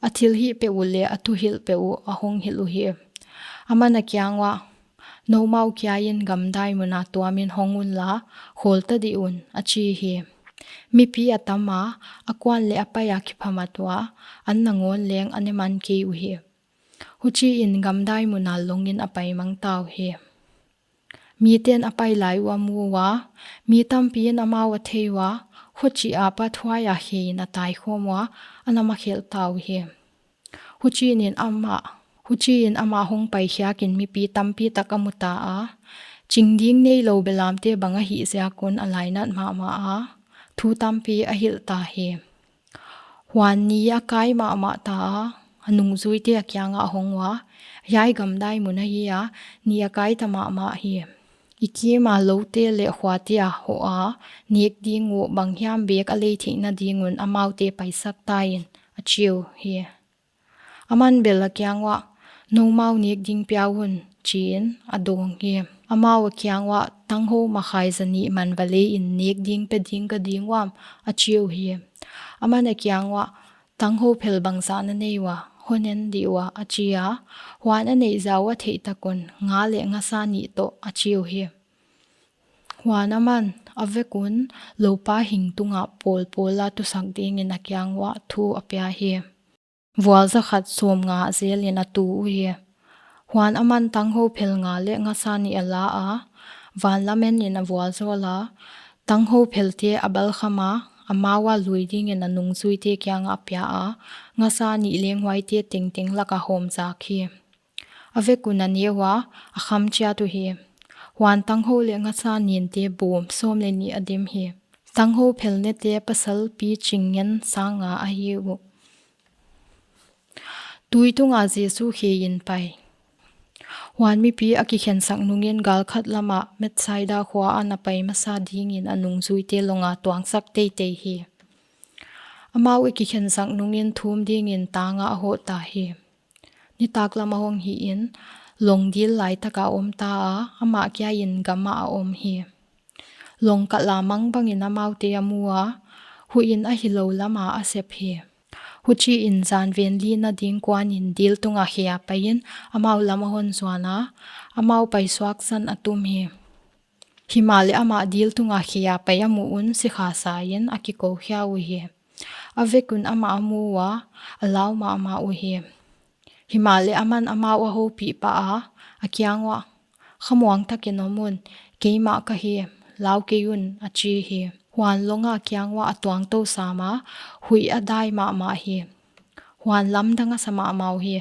a thilhih peuh uh leh a thuhilh peuh uh a hong hilh uhi. Aman a kiang uah, "Noumau kiain gamdai muna tuamin hong unla, khawlta dih un," a chi hi. Mipi a tam a, a kuan leh a pai a kiphamat ua, an nangawn leng a ne man kei uhi. Huchiin gamdai muna longin a pai mang ta uhi. Miten a pai lai uh a mu ua, mi tampiin amau a thei ua, huchia pat huaia kheiin a tai khawm ua, a nam a khelh ta uhi. Huchiin amah, huchiin amah hong pai khiakin mipi tampi tak a mu ta a, ching ding neilou belamte bang ahih ziak un a lainat mahmah a, thu tampi a hilh ta hi. Huan ni a kai mahmah ta a, a nungzuite a kiangah a hong ua, "Hiai gamdai mun ahi a, ni a kai ta mahmah hi. I kima loute leh khuate a hoh a, nek ding uh bang hiam bek a lei theihna ding un amaute paisak ta in," a chi uhi. Aman bel a kiang uah, "Noumau nek ding pia un," chiin a dawng hi. Amau a kiang uah, "Tanghou makhai zanih man va leiin nek ding pe ding ka ding uam?" a chi uhi. Aman a kiang uah, "Tanghou phel bangzah na nei ua, hon en dih ua," a chi a. Huan a neih zah uh a theih tak un, nga leh ngasa nih toh a chi uhi. Huan aman, a vek un, loupa hing tungah pawlpawl a tusak dingin a kiang uah thu a pia hi. Vualzakhat sawmnga zelin a tu uhi. Huan aman tanghou phel nga leh ngasa nih a la a, van lam enin a vualzawl a, tanghou phelte a balkham a, amau a lui dingin a nungzuite kiangah a pia a, ngasa nih leng huaite tengteng lakah hawm zak hi. A vek un a ne ua, a kham chiat uhi. Huan tanghou leh ngasa ninte bawm sawm leh nih a dim hi. Tanghou phel nete pasal pi ching ngen sang nga ahi uh. Tui tunga Jesu kheiin pai. Huan mipi a kikhensak nungin gal khat lamah Bethsaida khua ah na pai masa dingin a nungzuite longa tuangsak teitei hi. Amau a kikhensak nungin thum dingin tangah a hoh ta hi. Nitaklam a hong hihin, long dil laitaka om ta a, amah kiain gamah a om hi. Long kal a mang bangin amaute a mu a, huih in a hilou lama a sep hi. Huchiin zanven lina ding kuanin dil tunga khia paiin amau lam a hon zuan a, amau paisuak san a tum hi. Himahleh amah dil tunga khia pai a muh un sikha sain a kikou khia uhi. A vek un amah a mu ua, a lau mahmah uhi. Himahleh aman amau a houpih pah a, a kiang uah, "Khamuang takin om un, keimah ka hi, lau kei un," a chi hi. Huan longa kiang uah a tuang tou sam a, huih a dai mahmah hi. Huan lamdang a sa mahmah uhi.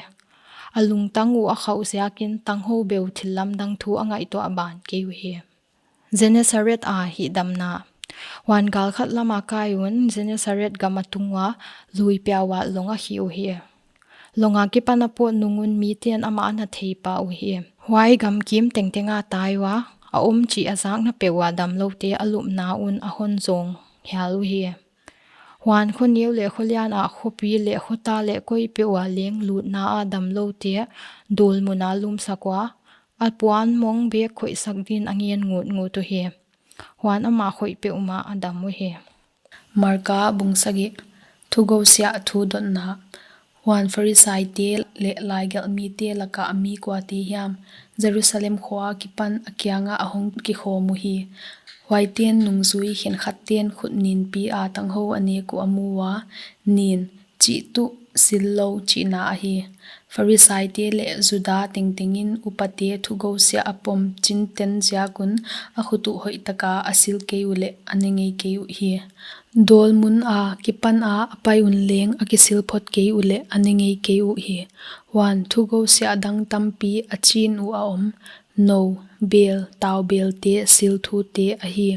A lungtang uh a khauh ziakin tanghou beu thil lamdang thu a ngaihtuah ban kei uhi. Gennesaret a hihdamna. Huan gal khat lama kai un Gennesaret gam a tung ua, lui piau ah long a khih uhi. Longa kipan a pawt nung un miten amah ana thei pah uhi. Huai gamkim tengtenga tai ua, a om chih a zakna peuh ua damloute a lupna un a hon zawng hial uhi. Huan kho neu leh kho lian ah khopi leh kho ta leh koi peuh a leng lutna a damloute dawl mun a lumsak ua, a puan mong bek khoihsak din a ngen ngutngut uhi. Huan amah khoih peuhmah a dam uhi. Marka bung sagih. Thugousiah thu dotna. Huan Pharisaite leh laigelhmite laka mi kuate hiam Jerusalem khua akipan a kianga a hong kikhawm uhi. Huaiten nungzui khenkhatten khut ninpi a tanghou a nek uh a mu ua, nin, chih tuh sil lou chihna ahi. Pharisaite leh Juda tengtengin upate thugousiah a pom chinten ziak un a khut uh hoihtaka a sil kei uleh a ne ngei kei uhi. Dawl mun a kipan a a pai un leng a kisil phot kei uleh a ne ngei kei uhi. Huan thugousiah dang tampi a chin uh a om, nou, bel, taubelte, silthute ahi.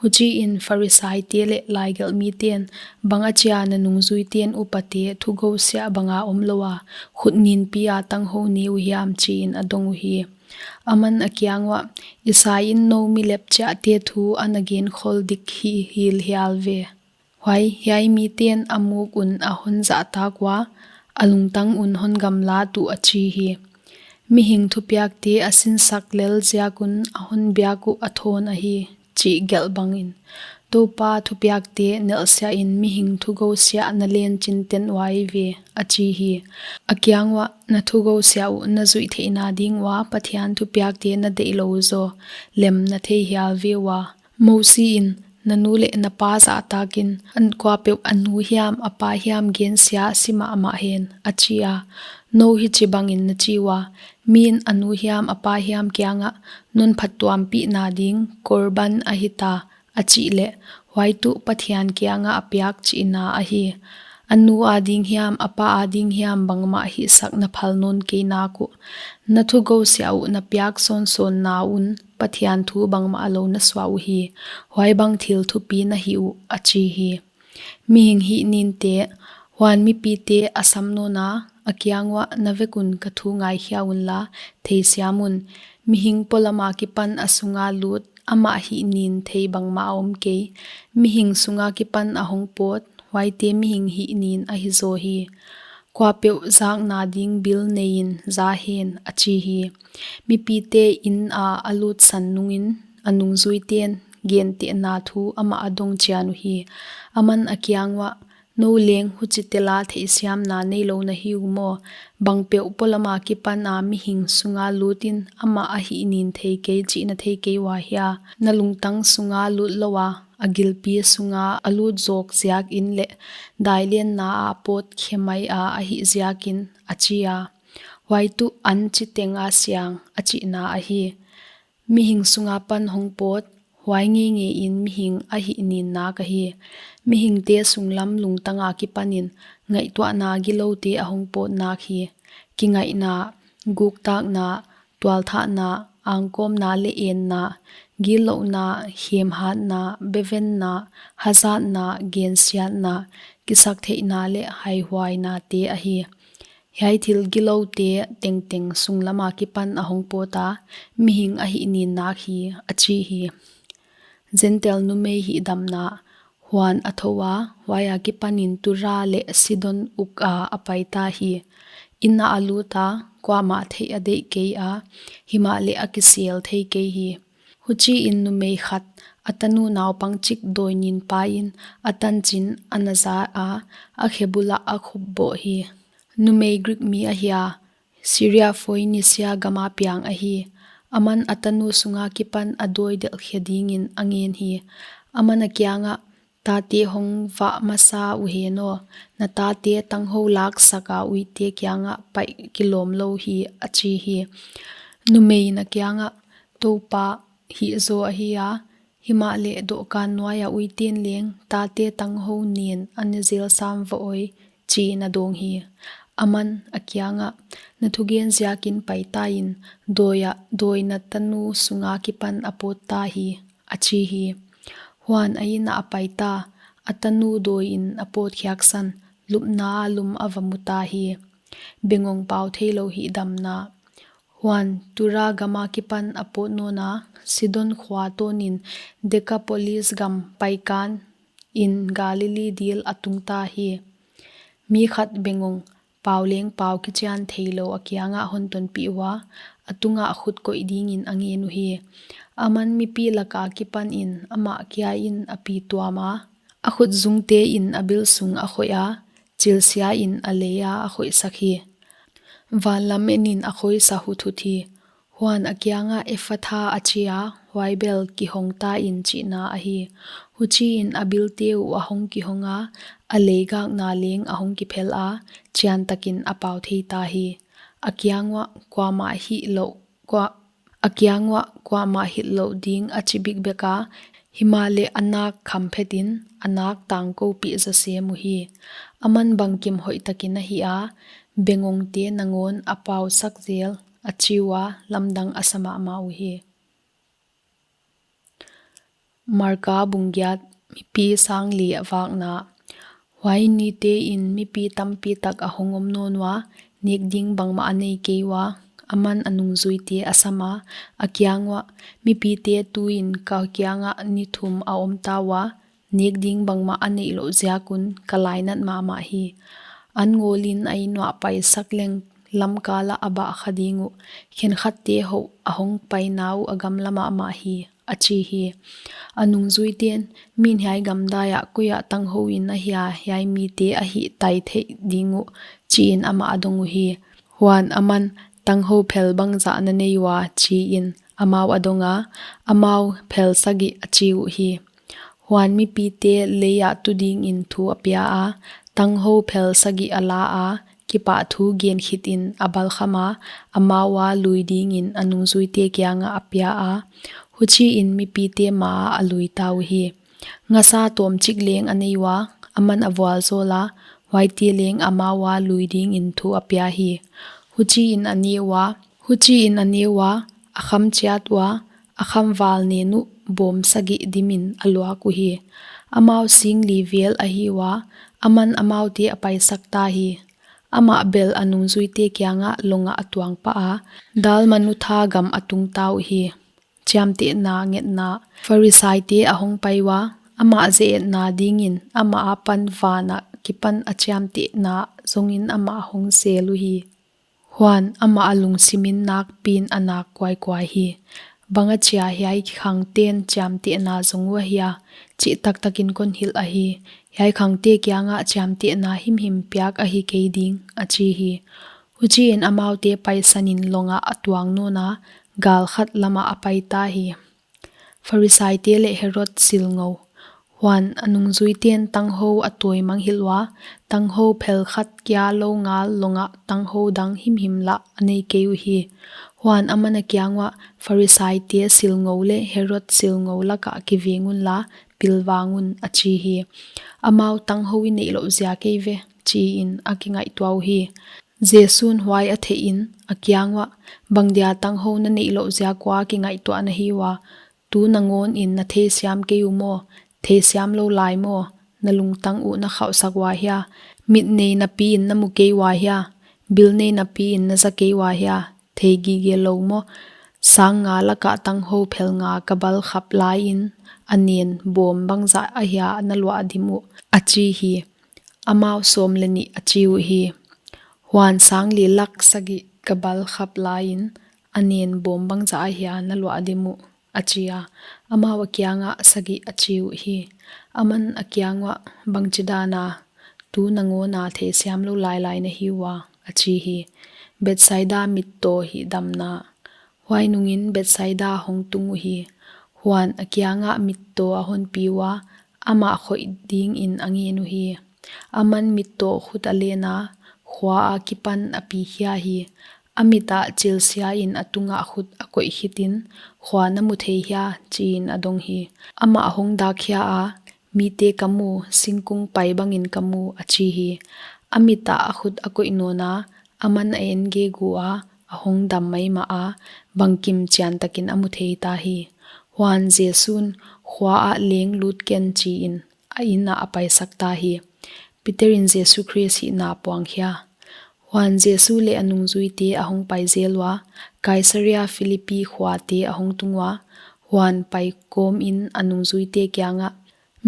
Huchiin Pharisaite leh laigelhmiten, bang achia na nungzuiten upate thugousiah banga omlou a khut ninpi a tanghou ne uh hiam, chiin a dong uhi. Aman a kiang uah, Isai in nou mi lepchiahte thu ana gen khol dik hi hilhial ve. Huai hiai miten a muk un a hon zahtak ua, a lungtang un hon gamlat uh, a chi hi. Mihing thupiakte a sinsak lel ziak un a hon biak uh a thawn ahi, chih gelh bangin, Toupa thupiakte nelhsiahin mihing thugousiah na len chinten uai ve, a chi hi. A kiang uah, na thugousiah uh na zuih theihna ding ua Pathian thupiakte na deih lou zaw lem na thei hial ve ua. Mosi in, na nu leh na pa zahtakin, an kuapeuh a nu hiam a pa hiam gensia si mahmah hen, a chi a. Nou hichibangin na chi ua, min a nu hiam a pa hiam kiangah, non phattuampihna ding korban ahi ta, a chih leh, huai tuh Pathian kiangah a piak chihna ahi. A nu ading hiam, a pa ading hiam bangmah hihsak na phal nawn kei nak uh. Na thugousiah uh na piak sawnsawnna un Pathian thu bangmah lou na suah uhi. Huaibang thil thupi na hih uh, a chi hi. Mihing hih ninte. Huan mipite a sam nawn a, a kiang uah, na vek un ka thu ngaikhia unla, theisiam un. Mihing polam akipan a sunga lut, amah hih nin thei bangmah a om kei. Mihing sunga kipan a hong pawt, huaite mihing hih nin ahi zaw hi. Kuapeuh zakna ding bil neiin za hen, a chi hi. Mipite in a a lut san nungin, a nungzuiten gentehna thu amah a dong chian uhi. Aman a kiang uah, nou leng huchi tela theihsiamna neilou na hi uh maw? Bangpeuh polam akipan a mihing sunga lutin amah a hih nin thei kei chih na thei kei ua hia? Na lungtang sunga lut lou a, a gilpi sunga a lut zawk ziakin leh dailenna a pawt khe mai a a hih ziakin, a chi a. Huai tuh an chiteng a siang, a chihna ahi. Mihing sunga pan hong pawt, huai ngeingeiin mihing a hih nin nak ahi. Mihingte sunglam lungtang akipanin ngaihtuahna giloute a hong pawt nak hi. Kingaihna, guktakna, tualthahna, angkawmna leh enna, gillouhna, hemhatna, bevenna, hazatna, gensiatna, kisaktheihna leh haihuainate ahi. Hiai thil giloute tengteng sunglam akipan a hong pawt a, mihing a hih nin nak hi, a chi hi. Gentile numei hihdamna. Huan a thou a, huai akipanin Tura leh Sidon uk a a paita hi. In ah a lut a, kuamah theih a deih kei a, himahleh a kisel thei kei hi. Huchiin numei khat, a tanu naupang chik dawi nin pain, a tanchin a na za a, a khe bulah a khupboh hi. Numei Greek mi ahi a, Syria Phoenicia gama piang ahi. Aman a tanu sunga kipan a dawi delh khe dingin a ngen hi. Aman a kiangah, tate hong vah masa uhen aw, na tate tanghou laksak a uite kiangah paih kilawm lou hi, a chi hi. Numeiin a kiangah, Toupa, hih zaw ahi a, himahleh dohkan nuai a uiten leng tate tanghou nen a ne zel sam va oi, chiin a dawng hi. Aman a kiangah, na thugen ziakin paita in, dawi ah, dawi na tanu sunga kipan a pawt ta hi, a chi hi. Huan a in ah a paita, a tanu dawiin a pawt khiaksan, lupna a lum a va mu ta hi. Bengong pau theilou hihdamna. Huan Tura gama kipan a pawt nawn a, Sidon khua tawnin Decapolis gam paikan in Galilee dil a tungta hi. Mi khat bengong, pau leng pau kichian theilou a kiangah hon tonpih ua, a tungah khut koih dingin a ngen uhi. Aman mipi laka kipanin amah kia in a pi tuama, a khutzungte in a bil sung a khoih a, chilsia in a leia a khoihsak hi. Van lam enin a khoisa huthut hi. Huan a kiangah Efatha a chi a, huai bel, Kihong ta in, chihna ahi. Huchiin a bilte uh a hong kihong a, a leigakna leng a hong kiphel a, chiantakin a pau thei ta hi. A kiang uah kuamah hih louh, kua-, a kiang uah kuamah hilh louh ding a chi bikbek a, himahleh a nak khamphetin a nak tangkoupih zawsem uhi. Aman bangkim hoihtakin a hih a, bengongte nangawn a pausak zel, a chi ua, lamdang a sa mahmah uhi. Marka bung giat. Mipi sang li a vakna. Huai nitein mipi tampitak a hong om nawn ua, nek ding bangmah a nei kei ua, aman a nungzuite a sam a, a kiang uah, mipite tuin ka kiangah ni thum a om ta ua, nek ding bangmah a neih louh ziak un ka lainat mahmah hi. An ngawlin a inn uah paisak leng lamkal ah a bah kha ding uh, khenkhatte houh a hong paina uh a gamla mahmah hi, a chi hi. A nungzuiten, min hiai gamdai ah koi ah tanghou in ahia hiai mite a hihtai theih ding uh, chiin amah a dong uhi. Huan aman, tanghou phel bangzah na nei ua, chiin amau a dong a, amau phel sagih a chi uhi. Huan mipite leiah tu dingin thu a pia a, tanghou phel sagih a la a, kipahthu gen khitin a balkham a, amau a lui dingin a nungzuite kiangah a pia a, huchiin mipite ma ah a lui ta uhi. Ngasa tawmchik leng a nei ua, aman a vualzawl a, huaite leng amau a lui dingin thu a pia hi. Huchiin a ne ua, huchiin a ne ua, a kham chiat ua, a khamval nen uh bawm sagih dimin a luak uhi. Amau sing li vel ahi ua, aman amaute a paisak ta hi. Amah bel a nungzuite kiangah longah a tuang pah a, dal manutha gam a tung ta uhi. Chiamtehna ngetna. Pharisaite a hong pai ua, amah zeetna dingin amah apan van akipan a chiamtehna zongin amah hong sel uhi. Huan amah a lungsimin nakpiin a nak kuaikuai hi. Bangachia hiai khangten chiamtehna zong uh ahia, chih taktakin kon hilh ahi. Hiai khangte kiangah chiamtehna himhim piak ahi kei ding, a chi hi. Huchiin amaute paisanin longah a tuang nawn a, gal khat lamah a pai ta hi. Pharisaite leh Herod silngou. Huan a nungzuiten tanghou a tawi mangngilh ua, tanghou phel khat kia lou ngal longah tanghou dang himhim lah a nei kei uhi. Huan aman a kiang uah, Pharisaite silngou leh Herod silngou lakah kiveng unla, pilvang un, a chi hi. Amau tanghou i neih louh ziak eive, chiin a kingaihtuah uhi. Jesu'n huai a theihin, a kiang uah, bangdia tanghou na neih louh ziak ua kingaihtuah na hi ua, tu nangawnin na theisiam kei uh maw, theisiam lou lai maw, na lungtang uh na khauhsak ua hia, mit nei napiin na mu kei ua hia, bil nei napiin na za kei ua hia, thei gige lou maw, sang nga lakah tanghou phel nga ka bal khap laiin, a nen bawm bangzah ahia na luah dim uh, a chi hi. Amau sawm leh nih a chi uhi. Huan sang li lak sagih ka bal khap laiin, a nen bawm bangzah ahia na luah dim uh, a chi a. Amau a kiangah sagih a chi uhi. Aman a kiang uah, bangchidana, tu nangawna theisiam lou lailai na hi ua, a chi hi. Bethsaida mittaw hihdamna. Huai nungin Bethsaida hong tung uhi. Huan a kiangah mittaw a honpi ua, amah khoih dingin a ngen uhi. Aman mittaw khut a len a, khua akipan a pi khia hi. A mit ah chilsiain a tungah khut a koih khitin, khua na mu thei hia, chiin a dong hi. Amah hong dak khia a, mite ka mu, singkung pai bangin ka mu, a chi hi. A mit ah a khut a koih nawn a, aman a en gegu a, a hong dam maimah a, bangkim chiantakin a mu thei ta hi. Huan Jesu'n, khua ah leng lut ken, chiin a inn ah a paisak ta hi. Peterin Jesu Khrist hihna puang khia. Huan Jesu leh a nungzuite a hong pai zel ua, Kaisaria Philipi khuate a hong tung ua, huan pai kawmin a nungzuite kiangah,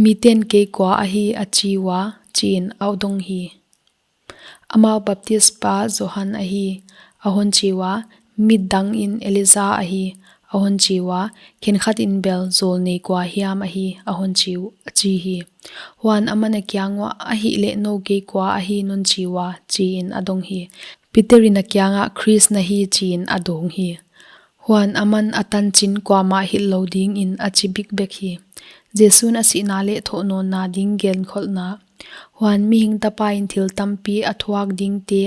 Miten, kei kua ahi a chi ua, chiin a dong hi. Amau baptispa Johan ahi, a hon chi ua, midangin Elija ahi, a hon chi ua, khenkhatin bel jawlnei kua hiam ahi, a hon chi uh, a chi hi. Huan aman a kiang uah, ahihleh nou kei kua ahi non chi ua, chiin a dong hi. Peterin a kiangah, Khrist na hi, chiin a dawng hi. Huan aman a tanchin kuamah hilh lou dingin a chi bikbek hi. Jesu'n a sihna leh thohnawnna ding genkholhna. Huan mihing tapain thil tampi a thuak dingte,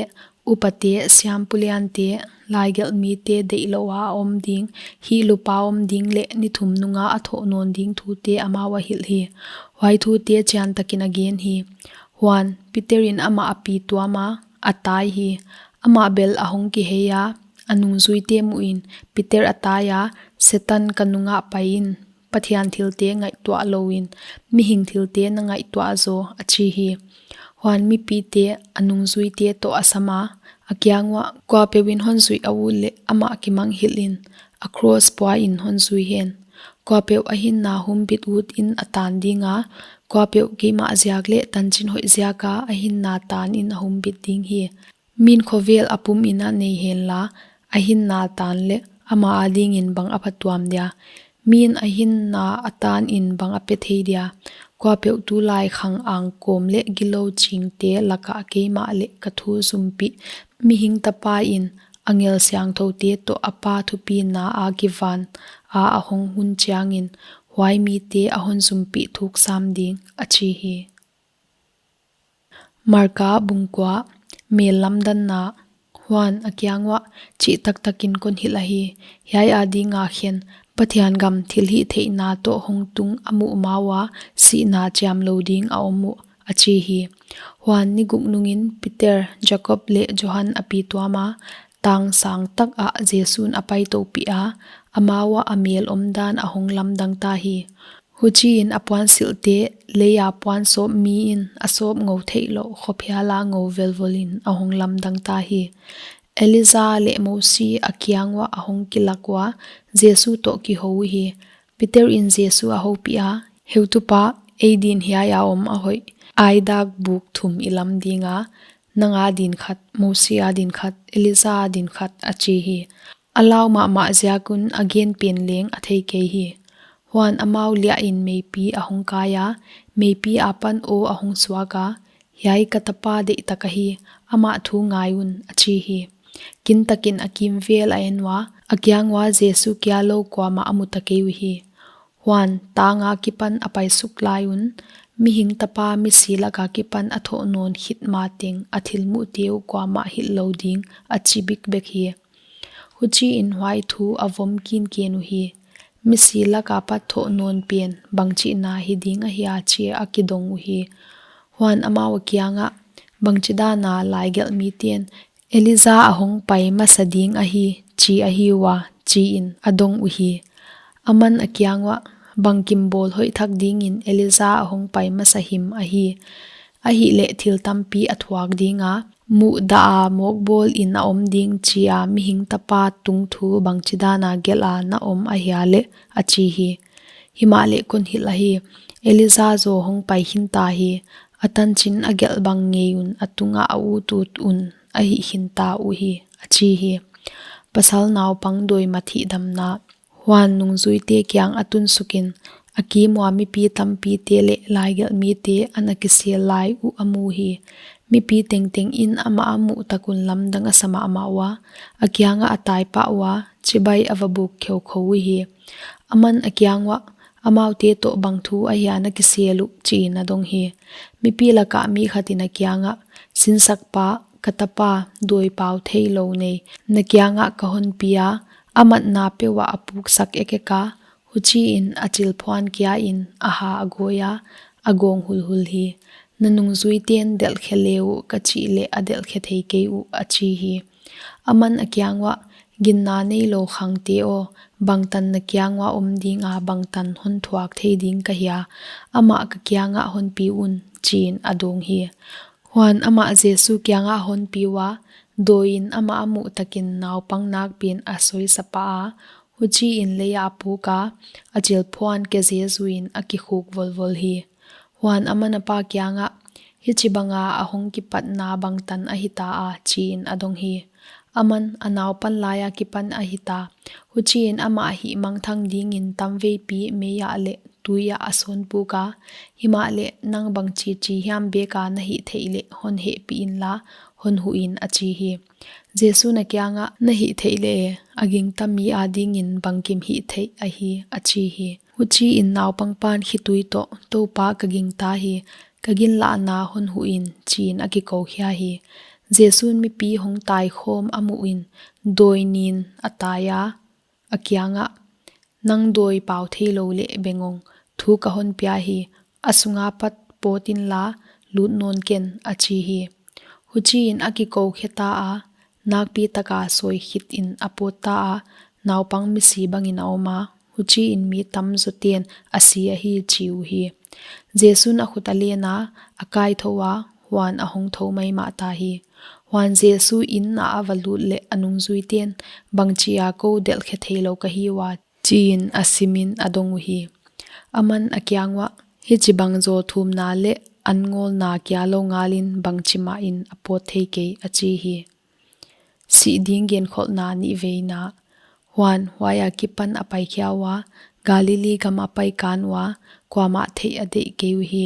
upate, siampuliante, laigelhmite deihlouha a om ding, hihlupa om ding leh ni thum nunga a thohnawn ding thute amau a hilh hi. Huai thute chiantakin a gen hi. Huan Peterin amah a pi tuama, a tai hi. Amah bel a hong kihei a, a nungjuite muhin, Peter a tai a, Setan, ka nungah pai in, Pathian thilte ngaihtuah louin, mihing thilte na ngaihtuah zaw, a chi hi. Huan mipite, a nungjuite toh a sam a, a kiang uah, kuapeuhin hon zuih a ut leh amah kimang hilhin, a kros puain hon zui hen. Kuapeuh a hinna humbit utin a tan dinga, kuapeuh keimah ziak leh tanchin hoih ziaka a hinna tanin a humbit ding hi. Min khovel a pumin a nei henla, a hinna tan leh ama adingin bang a phatuam dia. Min a hinna a tanin bang a pe thei dia. Kuapeuh tulai khang angkawm leh gilou chingte lakah keimah leh ka thu zumpih, mihing tapain angel siangthoute toh a Pa thupina akivan a a hong hun chiangin, huai mite a hon zumpih thuk sam ding, a chi hi. Marka bung kua, mel lamdanna. Huan a kiang uah, chih taktakin kon hilh ahi, hiai adinga khen, Pathian gam thilhihtheihna toh hong tung a muh ma ua, sihna chiamlou ding a om uh, a chi hi. Huan ni guk nungin Peter, Jakob leh Johan a pi tuama, tang sang takah Jesu'n a pai toupih a, ama uah a mel omdan a hong lamdang ta hi. Huchiin a puansilhte, leia puan sawp miin a sawp ngou theihlouh khop hiala ngou velvolin a hong lamdang ta hi. Elija leh Mosi a kiang uah a hong kilak ua, Jesu toh kihou uhi. Peterin Jesu a houpih a, Heutupa, ei din hiaia om a hoih. Aidak buk thum i lam dinga, nang adin khat, Mosi adin khat, Elija adin khat, a chi hi. A lau mahmah ziak un a gen pen leng a thei kei hi. Huan amau liahin meipi a hong kai a, meipi apan aw a hong suak a, Hiai ka tapa deihtak ahi, amah thu ngai un, a chi hi. Kintakin a kimvel a en ua, a kiang ua Jesu kia lou kuamah a mu ta kei uhi. Huan tang akipan a paisuk lai un, mihing tapa misi laka kipan a thohnawn khit mateng a thilmuhte uh kuamah hilh lou ding, a chi bikbek hi. Huchiin huai thu a vom kinken uhi. Misi laka pat thohnawn pen bangchihna hi ding ahia chi a kidong uhi. Huan amau a kiangah, bangchidana laigelhmiten, Elija a hong pai masa ding ahi, chi ahi ua, chiin a dong uhi. Aman a kiang uah, bangkim bawl hoih thak dingin Elija a hong pai masa him ahi. Ahihleh thil tampi a thuak dinga, muhdaha mawkbawlin a om ding chia mihing tapa tungthu bangchidana gelha na om ahia leh, a chi hi. Himahleh kon hilh ahi, Elija zaw hong pai khinta hi, a tanchin a gelh bang ngei un a tungah a utut un a hih khinta uhi, a chi hi. Pasal naupang dawi mat hihdamna. Huan nungjuite kiang a tunsukin, a kim ua mipi tampite leh laigelhmite ana kisel lai uh a mu hi. Mipi tengtengin amah a muh tak un lamdang a sa mahmah ua, a kiangah a tai pah ua, chibai a va buk kheukhou uhi. Aman a kiang uah, amaute toh bang thu ahia na kisel uh, chiin a dong hi. Mipi lakah mi khatin a kiangah, sinsakpa, ka tapa, dawi pau theilou nei, na kiangah ka honpi a, a matna peuh ah a puksak ekek a, huchiin a chilphuan kiain a ha a gawi a, a gawng hulhul hi. Na nungjuiten delhkhe le uh ka chih leh a delhkhe thei kei uh, a chi hi. Aman a kiang uah, ginna neilou khangte aw, bangtan na kiang ua om dinga bangtan hon thuak thei ding ka hia, amah ka kiangah honpi un, chiin a dong hi. Huan amah Jesu kiangah honpi ua, dawiin amah a muh takin naupang nakpiin a soisa pah a, Huchiin leiah a puk a, a chilphuan kezezuin a kikhuk volvol hi. Huan aman a pa kiangah, Hichibanga a hong kipatna bangtan ahita a, chiin a dong hi. Aman a naupan lai akipan ahita. Huchiin amah hihmangthang dingin tamveipi meiah leh tuiah a sawnpuk a, Himahleh nang bangchichi hiam beka na hihtheih leh hon hehpih inla, hon huhin, a chi hi. Jesu'n a kiangah, Na hihtheih leh e, a gingta mi adingin bangkim hihtheih ahi, a chi hi. Huchiin naupangpan khitui toh, Toupa, ka gingta hi, ka ginlahna hon huhin, chiin a kikou khia hi. Jesu'n mipi hong taikhawm a muhin, dawi nin a tai a, a kiangah, Nang dawi pau theilou leh bengong, thu ka hon pia hi, a sunga pat pawt inla, lut nawn ken, a chi hi. Huchiin a kikou kheta a, nakpi taka sawi khitin a pawtta a, naupang misi bangin a om a, huchiin mi tamzawten a si ahi chi uhi. Jesu'n a khut a len a, a kaithou a, huan a hong thou maimah ta hi. Huan Jesu inah a va lut leh a nungzuiten, Bangchia kou delhkhe theilou ka hi ua, chiin a simin a dong uhi. Aman a kiang uah, Hichibang zaw thumna leh an ngawlna kia lou ngalin bangchimahin a pawt theikei, a chi hi. Sih ding genkholhna nihveina. Huan huai akipan a paikhia ua, Galili gam a paikan ua, kuamah theih a deih kei uhi.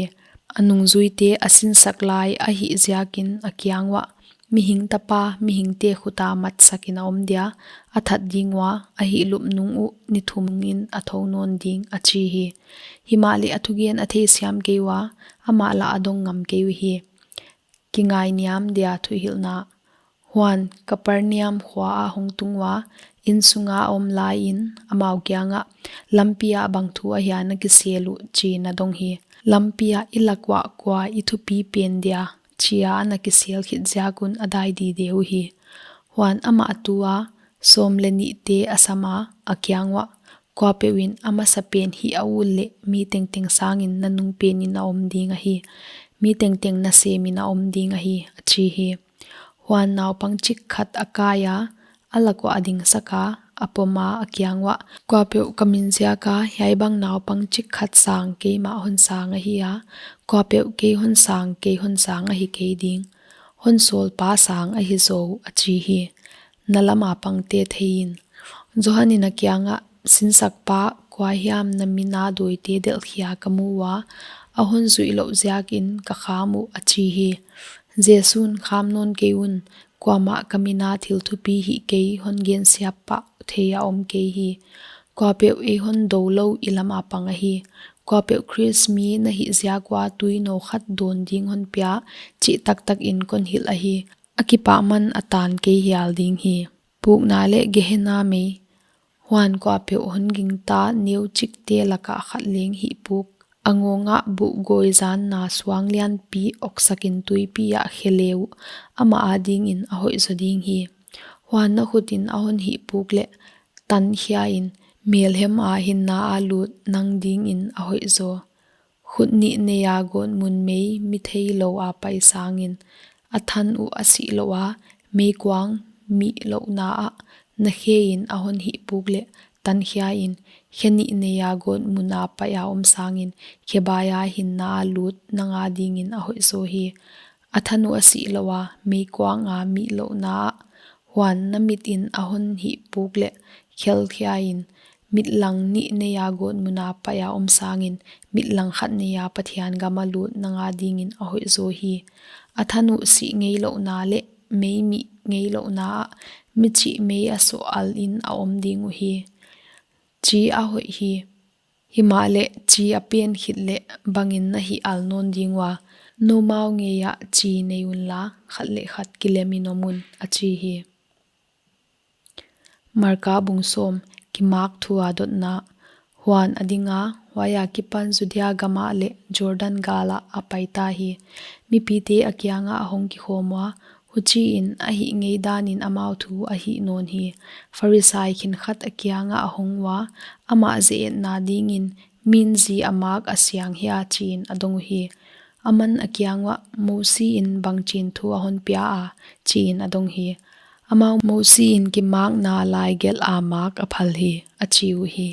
A nungzuite a sinsak lai ahih ziakin a kiang uah, Mihing Tapa mihingte khuta matsakin a om dia, a that ding ua, a hihlup nung uh ni thum nungin a thou nawn ding, a chi hi. Himahleh a thugen a theisiam kei ua, amah lah a dong ngam kei uhi. Kingainiam dia thuhilhna. Huan Kapernaum khua ah hong tung ua, inn sunga a om laiin amau kiangah, Lampi ah bang thu ahia na kisel uh? chiin a dong hi. Lampi ah i lak uah kua i thupi pen dia, chia ana kisel khit ziak un a dai dide uhi. Huan amah a tu a, sawm leh nihte a sam a, a kiang uah, Kuapeuhin a masapen hih a ut leh mi tengteng sangin nanung penin a om ding ahi, mi tengteng nasemin a om ding ahi, a chi hi. Huan naupang chik khat a kai a, a lak uah a dingsak a, a pom a, a kiang uah, Kuapeuh ka min ziaka hiai bang naupang chik khat sang keimah hon sang ahi a, kuapeuh kei hon sang, kei hon sang ahi kei ding. Hon sawlpa sang ahi zaw uh, a chi hi. Na lam a pangte theiin. Johan in a kiangah, Sinsakpa, kua hiam na min a dawite delhkhia ka mu ua, a hon zuih louh ziakin ka kham uh, a chi hi. Jesu'n, Kham nawn kei un, kuamah ka min a thil thupi hih kei hon gensiam pah thei a om kei hi. Kuapeuh ei hon dou lou i lam a pang ahi. Kuapeuh Khrist mi na hih ziak ua tuinaw khat dawn ding hon pia, chih taktakin kon hilh ahi. A kipahman a tan kei hial ding hi. Pukna leh Gehenna mei. Huan kuapeuh hon gingta neu chikte lakah khat leng hih puk, a ngawng ah buhgawi zanna suang lianpi oksakin tuipi ah khe le uh, amah adingin a hoih zaw ding hi. Huan na khutin a hon hih puk leh, tankhia in, melhem a hinna a lut nang dingin a hoih zaw. Khut nih nei a gawtmun mei mi theilou a pai sangin, a than uh a sih louh a, meikuang mih louhna ah na khe in a hon hih puk leh, tankhia in, khe nih nei a gawtmun a pai a om sangin, khe bai a hinna a lut nang adingin a hoih zaw hi. A than uh a sih louh a, meikuang a mih louhna ah, huan na mitin a hon hih puk leh, khelkhia in, mitlang nih nei a gawtmun a pai a om sangin, mitlang khat nei a Pathian gam a lut nang adingin a hoih zaw hi. A than uh sih ngeilouhna leh mei mih ngeilouhna ah, michih mei a soh alin a om ding uhi. Chi a hoih hi. Himahleh chi a pen khit leh bangin na hih al nawn ding ua, noumau ngei ah chi nei unla, khat leh khat kilemin om un, a chi hi. Marka bung sawm. Kimak thu a dotna. Huan a ding a, huai akipan Judea gam ah leh Jordan gal ah a paita hi. Mipite a kiangah a hong kikhawm ua, huchiin a hih ngei danin amau thu a hih nawn hi. Pharisai khenkhat a kiangah a hong ua, amah zeetna dingin, Min zi a mak a siang hia? chiin a dong uhi. Aman a kiang uah, Mosi in bangchin thu a hon pia a? chiin a dong hi. Amau Mosi in kimakna laigelh a mak a phal hi, a chi uhi.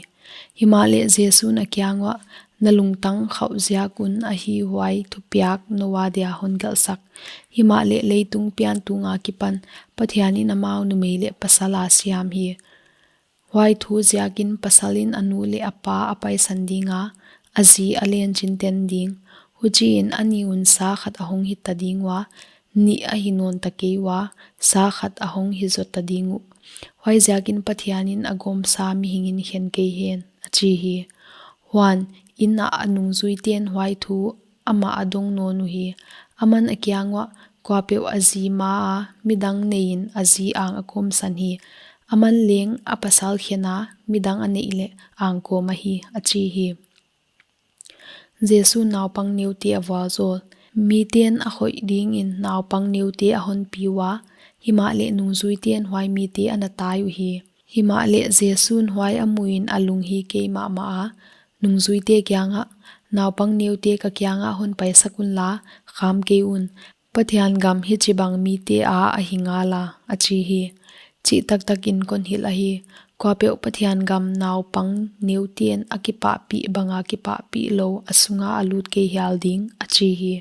Himahleh Jesu'n a kiang uah, na lungtang khauh ziak un ahi huai thupiak nou a dia hon gelhsak. Himahleh leitung pian tung akipan Pathian in amau numei leh pasal a siam hi. Huai thu ziakin pasal in a nu leh a pa a paisan ding a, a zi a len chinten ding. Huchiin a ni un sa khat a hong hita ding ua, nih ahi nawn ta kei ua, sa khat a hong hi zota ding uh. Huaiziakin Pathian in a gawmsa mihing in khen kei hen, a chi hi. Huan, inn ah a nungzuite'n huai thu amah a dong nawn uhi. Aman a kiang uah, kuapeuh a zi ma a midang nei in a zi ang a kawmsan hi. Aman leng a pasal khen a midang a neih leh ang kawm ahi, a chi hi. Jesu'n naupang neute a vualzawl. Mite'n a khoih dingin naupang neute a honpi ua, himahleh nungzuite'n huai mite a na tai uhi. Himahleh Jesu'n huai a muin a lunghi kei mahmah a, nungzuite kiangah, naupang neute ka kiangah hon paisak unla, kham kei un. Pathian gam hichibang mite a ahi ngala, a chi hi. Chih taktakin kon hilh ahi. Kuapeuh Pathian gam naupang neute'n a kipahpih banga kipahpih lou a sunga a lut kei hial ding, a chi hi.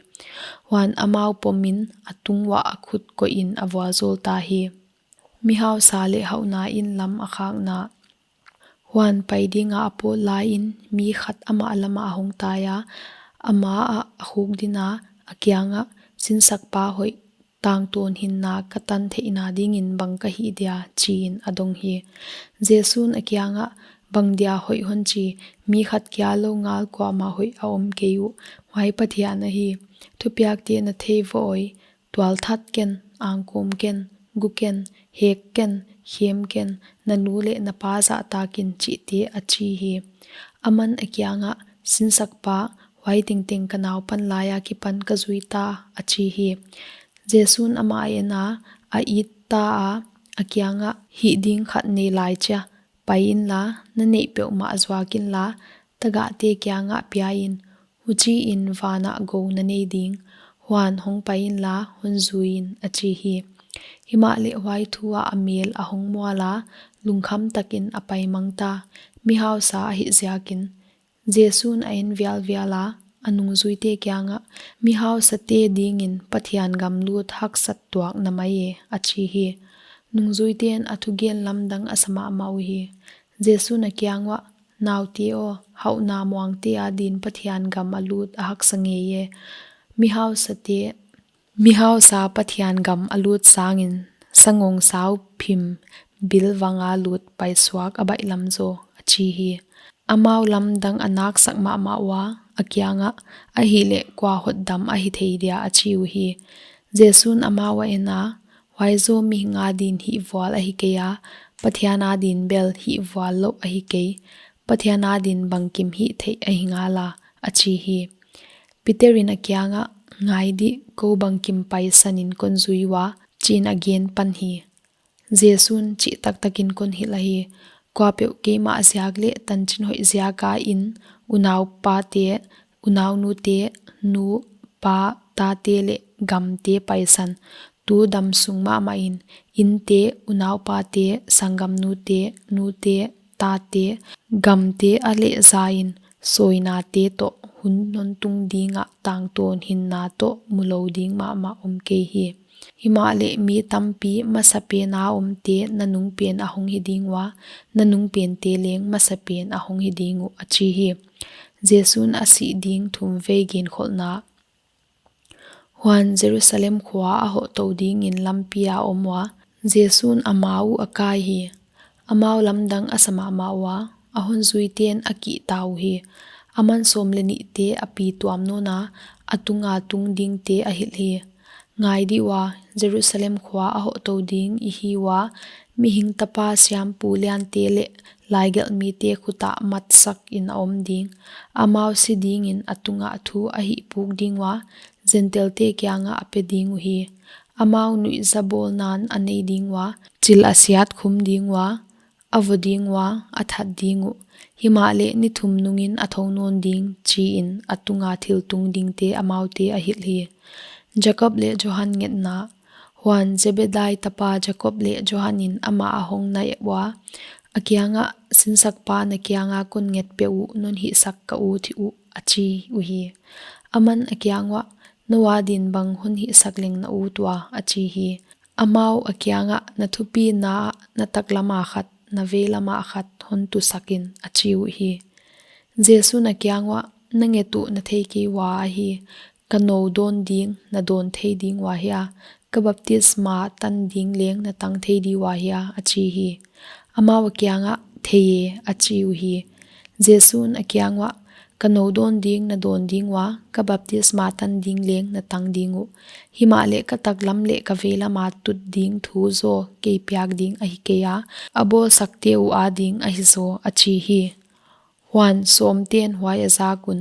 Huan amau pomin a tung uah a khut koihin a vualzawl ta hi. Mihausa leh hauhna in lam a khakna. Huan pai dinga a pawt laiin mi khat amah lamah a hong tai a, a maah a khuk dina, a kiangah, sinsakpa hoih, tangtawn hinna ka tan theihna dingin bang ka hih dia, chiin a dong hi. Jesu'n a kiangah, bang dia hoih hon chi, mi khat kia lou ngal kuamah hoih a om kei uh, huai Pathian ahi. Thupiakte na thei vo oi, tualthat ken, angkawm ken, gu ken, hek ken, khem ken, na nu leh na pa zahtak in chihte, a chi hi. Aman a kiangah, sinsakpa, huai tengteng ka naupan lai akipan ka zui ta, a chi hi. Jesu'n amah a en a, a it ta a, a kiangah, hih ding khat nei lai chia, pai inla, na neih peuhmah zuak inla, tagahte kiangah pia in, huchiin vanah gou na nei ding, huan hong pai inla, hon zui in, a chi hi. Himahleh huai thu ah a mel a hong mual a, lungkham takin a pai mang ta, mihausa ahih ziakin. Jesu'n a en vialvial a, a nungzuite kiangah, mihausate dingin Pathian gam lut haksat tuak na mai e, a chi hi. Nungzuite'n a thugen lamdang a sa mahmah uhi. Jesu'n a kiang uah, naute aw, hauhna muangte adin Pathian gam a lut a haksa ngei e. Mihausate, mihausa Pathian gam a lut sangin sangawngsau phim bil vanga lut paisuak a baihlam zaw, a chi hi. Amau lamdang a naksak mahmah ua, a kiangah, ahihleh kua hotdam ahi thei dia, a chi uhi. Jesu'n amau a en a, huai zaw mihing adin hihvual ahi kei a, Pathian adin bel hihvual louh ahi kei, Pathian adin bangkim hih theih ahi ngala, a chi hi. Peter in a kiangah, ngai dih, kou bangkim paisanin kon zui ua, chiin a gen pan hi. Jesu'n chih taktakin kon hilh ahi, kuapeuh keimah ziak leh tanchin hoih ziaka inn, unaupate, unaunute, nu, pa, tate leh gamte paisan, tu damsung mahmahin, innte, unaupate, sanggamnute, nute, tate, gamte a lehzain, sawinate toh hun hon tung dingah tangtawn hinna toh mulou ding mahmah om kei hi. Himahleh mi tampi masapen a omte nanungpen a hong hi ding ua, nanungpente leng masapen a hong hi ding uh, a chi hi. Jesu'n a sih ding thumvei genkholhna. Huan Jerusalem khua a hohtou dingin lampi a om ua, Jesu'n amau uh a kai hi. Amau lamdang a sa mahmah ua, a honzuite'n a kihta uhi. Aman sawm leh nihte a pi tuam nawna, a tunga tung dingte a hilh hi. Ngai dih ua, Jerusalem khua a hohtou ding i hi ua, Mihing Tapa siampu liante leh laigelhmite khutah matsakin a om ding. Amau si dingin a tungah thu a hihpuk ding ua, Gentelte kiangah a pe ding uhi. Amau nuihzabawlna'n a nei ding ua, chil a siat khum ding ua, a vo ding ua, a that ding uh. Himahleh ni thum nungin a thou nawn ding, chiin a tunga thil tung dingte amaute a hilh hi. Jakob leh Johan ngetna. Huan Zebedai tapa Jakob leh Johan in amah a hong nai ua, a kiangah, Sinsakpa, na kianga kon nget peuh uh, non hihsak ka ut hih uh, a chi uhi. Aman a kiang uah, Nou adin bang hon hihsak leng na ut ua, a chi hi. Amau a kiangah, Na thupina ah na taklama khat, na veilama khat hon tusak in, a chi uhi. Jesu'n a kiang uah, Na nget uh na thei kei ua ahi, ka nou dawn ding na dawn thei ding ua hia, ka baptisma tan ding leng na tang thei di ua hia, a chi hi. Amau a kiangah, Thei e, a chi uhi. Jesu'n a kiang uah, Ka nou dawn ding na dawn ding ua, ka baptisma tan ding leng na tang ding uh. Himahleh ka taklam leh ka veilama tut ding thu zaw kei piak ding ahi keia, a bawlsakte uh ading ahi zaw, a chi hi. Huan sawmte'n huai a zak un,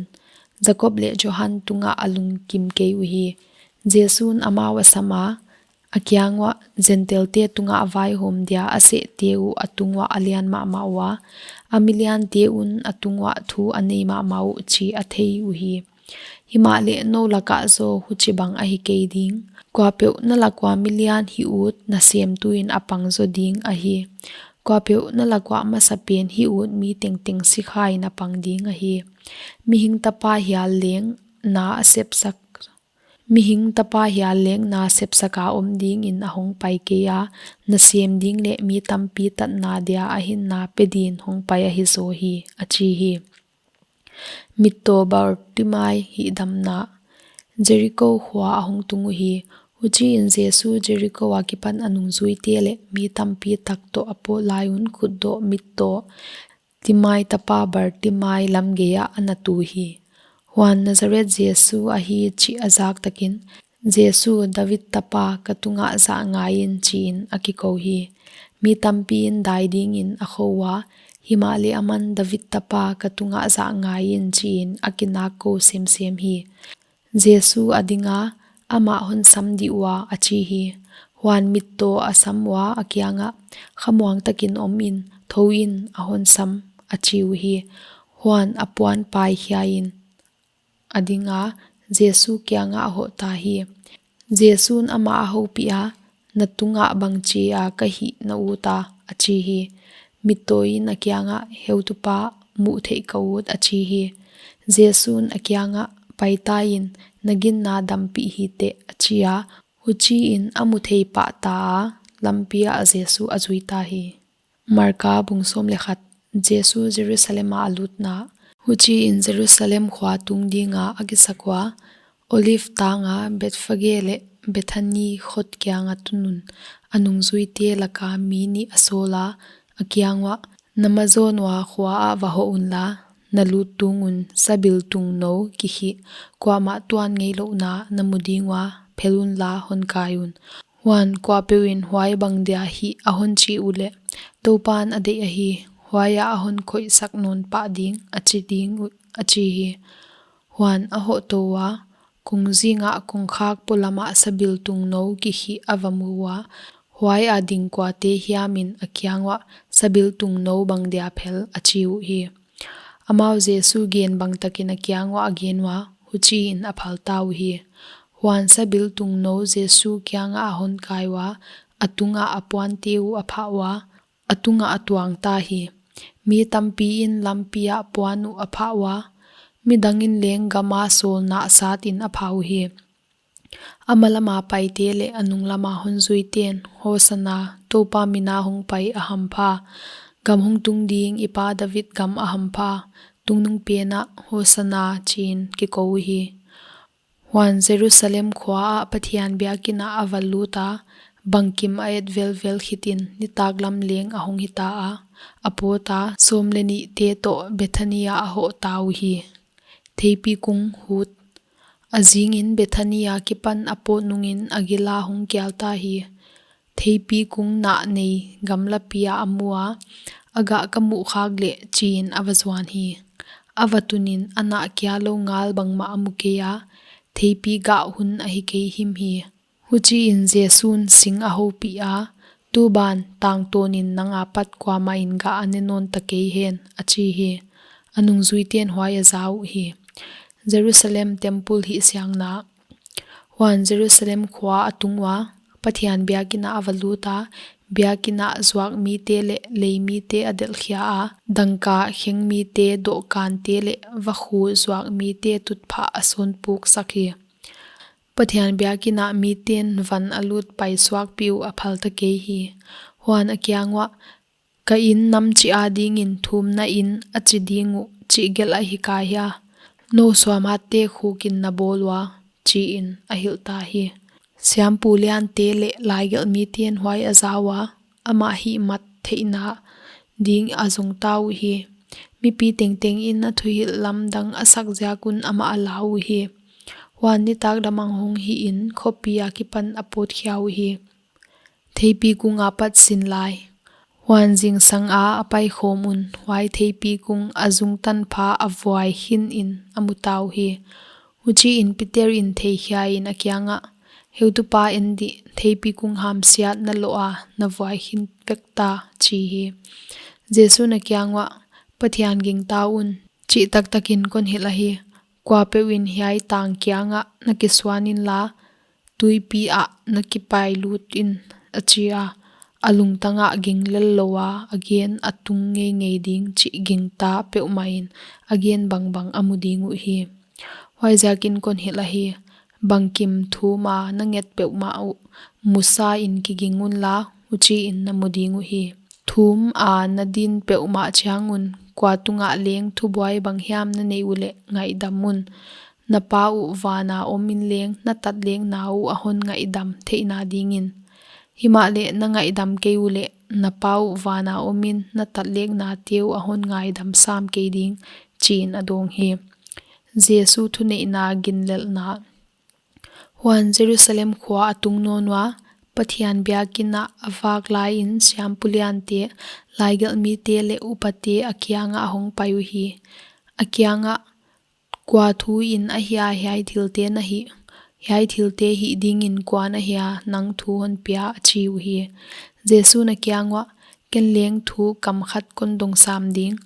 Jakob leh Johan tungah a lungkim kei uhi. Jesu'n amau a sam a, a kiang uah, Gentilete tungah a vaihawm dia a sehte uh a tung uah a lian mahmah ua, a miliante un a tung uah thu a nei mahmah uh chih a thei uhi. Himahleh nou lakah zaw huchibang ahi kei ding. Kuapeuh na lak ua milian hih ut nasemtu in a pang zaw ding ahi. Kuapeuh na lak uah masapen hih ut mi tengteng sikha in a pang ding ahi. Mihing tapa hial leng na a sepsak, Mihing tapa hial leng na sepsak a om dingin a hong pai keia, nasem ding leh mi tampi tatna dia a hinna pe din hong pai ahi zaw hi, a chi hi. Mittaw Bartimai hihdamna. Jeriko khua a hong tung uhi. Huchiin Jesu Jeriko akipan a nungzuite leh mi tampi tak toh a pawt lai un khutdoh mittaw Timai tapa Bartimai lamgei ah a na tu hi. Huan Nazareth Jesu ahi chih a zak takin, Jesu, David tapa, ka tungah zah ngai in, chiin a kikou hi. Mi tampi in dai dingin a khou ua, himahleh aman, David tapa, ka tungah zah ngai in, chiin a kinak kou semsem hi. Jesu a dinga, Amah hon sam di ua, a chi hi. Huan mittaw a sam ua a kiangah, Khamuang takin om in, thou in, a hon sam, a chi uhi. Huan a puan pai khia in a dinga, Jesu kiangah a hoh ta hi. Jesu'n amah a houpiha, Na tungah bangchia ka hih na ut a, a chi hi. Mittaw in a kiangah, Heutupa, muh theih ka ut, a chi hi. Jesu'n a kiangah, Paita in, na ginna dampih hiteh, a chi a. Huchiin a mu thei pah ta a, lampi ah Jesu a zui ta hi. Marka bung sawm leh khat. Jesu Jerusalem ah a lutna. Huchiin Jerusalem khua tung dinga a kisak ua, Olive tanga Bethphage leh Bethany khot kianga tun un, a nungzuite laka mi nih a sawl a, a kiang uah, Na mazawn ua khua ah va hoh unla, na lut tung un sabiltung nou kikhih, kuamah tuan ngeilouhna na mu ding ua, phel unla hon kai un. Huan kuapeuh in huai bang dia hih a hon chih uleh, Toupa'n a deih ahi, huaiah a hon khoihsak nawn pah ding, a chi ding uh, a chi hi. Huan a hoh tou ua, kongzingah kongkhak polamah sabiltung nou kikhih a va mu ua, huai a ding kuate hiamin a kiang uah, Sabiltung nou bang dia phel, a chi uhi. Amau Jesu gen bang takin a kiang uah a gen ua, huchiin a phal ta uhi. Huan sabiltung nou Jesu kiangah a hon kai ua, a tungah a puante uh a phah ua, a tungah a tuang ta hi. Mi tampi in lampi ah puan uh a phah ua, midang in leng gama sawlna satin a phah uhi. A malama paite leh a nunglama hon zuite'n, Hosanna, Toupa mina hong pai a hampha, gam hong tung ding i pa David gam a hampha, tungnungpenah Hosanna chiin kikou uhi. Huan Jerusalem khua ah Pathian biakin ah a va lut a, bangkim a et velvel khitin nitaklam leng a hong hita a, a pawt a, sawm leh nihte toh Bethany ah a hoh ta uhi. Theipi kung hut. A zingin Bethany akipan a pawt nungin a gil a hong kial ta hi. Theipi kung nah nei gamlapi ah a mu a, a gah ka muh khak leh chiin a va zuan hi. A va tunin a nah kia lou ngal bangmah a mu kei a, theipi gah hun ahi kei him hi. Huchiin Jesu'n sing a houpih a, Tuban, tangtawnin nang apat kuamah in gah a ne nawn ta kei hen, a chi hi. A nungzuite'n huai a za uhi. Jerusalem Temple hihsiangna. Huan Jerusalem khua a tung ua, Pathian biakin ah a va lut a, biakin ah zuak mite leh lei mite a delhkhia a, dangka kheng mite, dohkante leh vakhu zuak mite tutphah a sawnpuk sak hi. Pathian biakin ah miten van a lut paisuakpih uh a phalta kei hi. Huan a kiang uah, "Ka inn nam chih adingin thumna inn a chi ding uh chih gelh ahi ka hia? Nou suamatte khukin na bawl ua," chiin a hilhta hi. Siampu liante leh laigelh miten huai a za ua, amah hihmat theihna ding a zongta uhi. Mipi tengtengin a thuhilh lamdang a sak ziak un amah a la uhi. Huan nitakdam a hong hihin khopi akipan a pawtkhia uhi. Theipi kung apat sin lai. Huan zingsang a a paikhawm un, huai theipi kung a zung tanpha a vuai khinin a muta uhi. Huchiin Peter in theikhiain a kiangah, "Heutupa, en dih, theipi kung hamsiat na loh a, na vuai khin vek ta," chi hi. Jesu'n a kiang uah, "Pathian gingta un, chih taktakin kon hilh ahi, kuapeuhin hiai tang kiangah na kisuan inla, tuipi ah na kipailut in," a chi a. A lungtang ah ging lel lou a, a gen a tung ngeingei ding chih gingta peuhmahin a gen bangbang a mu ding uhi. Huaiziakin kon hilh ahi, bangkim thum a na nget peuhmah uh, musain kiging unla, huchiin na mu ding uhi. Thum a na din peuhmah chiang un, kua tungah leng thubuai banghiam na neih uleh ngaihdam un. Na Pa uh van a omin leng na tatlekna uh a hon ngaihdam theihna dingin. Himahleh na ngaihdam kei uleh, na Pa uh van a omin na tatleknate uh a hon ngaidam sam kei ding, chiin a dawng hi. Jesu thuneihna ginlelhna. Huan Jerusalem khua a tung nawn ua, Pathian biakin ah a vak laiin siampu liante, laigelh mite leh upate a kiangah a hong pai uhi. A kiangah, "Kua thuin ahia hiai thilte na hih? Hiai thilte hih dingin kuan ahia nang thu hon pia?" a chi uhi. Jesu'n a kiang uah, "Ken leng thu kam khat kon dong sam ding,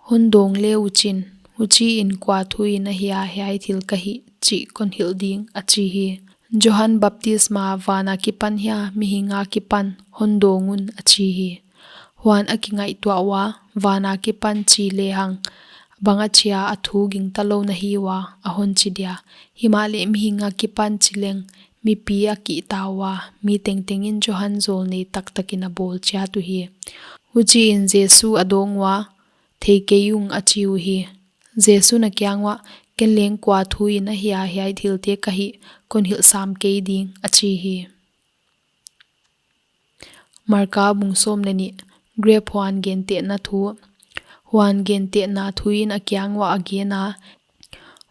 hon dawng le uchin, huchiin kua thuin ahia hiai thil ka hih chih kon hilh ding," a chi hi. Johan baptisma van akipan hia, mihing akipan, hon dawng un, a chi hi. Huan a kingaihtuah ua, van akipan chi lehang, bang achia a thu gingta lou na hi ua, a hon chi dia? Himahleh mihing akipan chi leng, mipi a kihta ua, mi tengtengin Johan zawlnei taktakin a bawl chiat uhi. Huchiin Jesu a dawng ua, "Thei kei ung," a chi uhi. Jesu'n a kiang uah, "Ken leng kua thuin ahia hiai thilte ka hih kon hilh sam kei ding," a chi hi. Marka bung sawm leh nih. Grep huan gentehna thu. Huan gentehna thuin a kiang uah a gen a,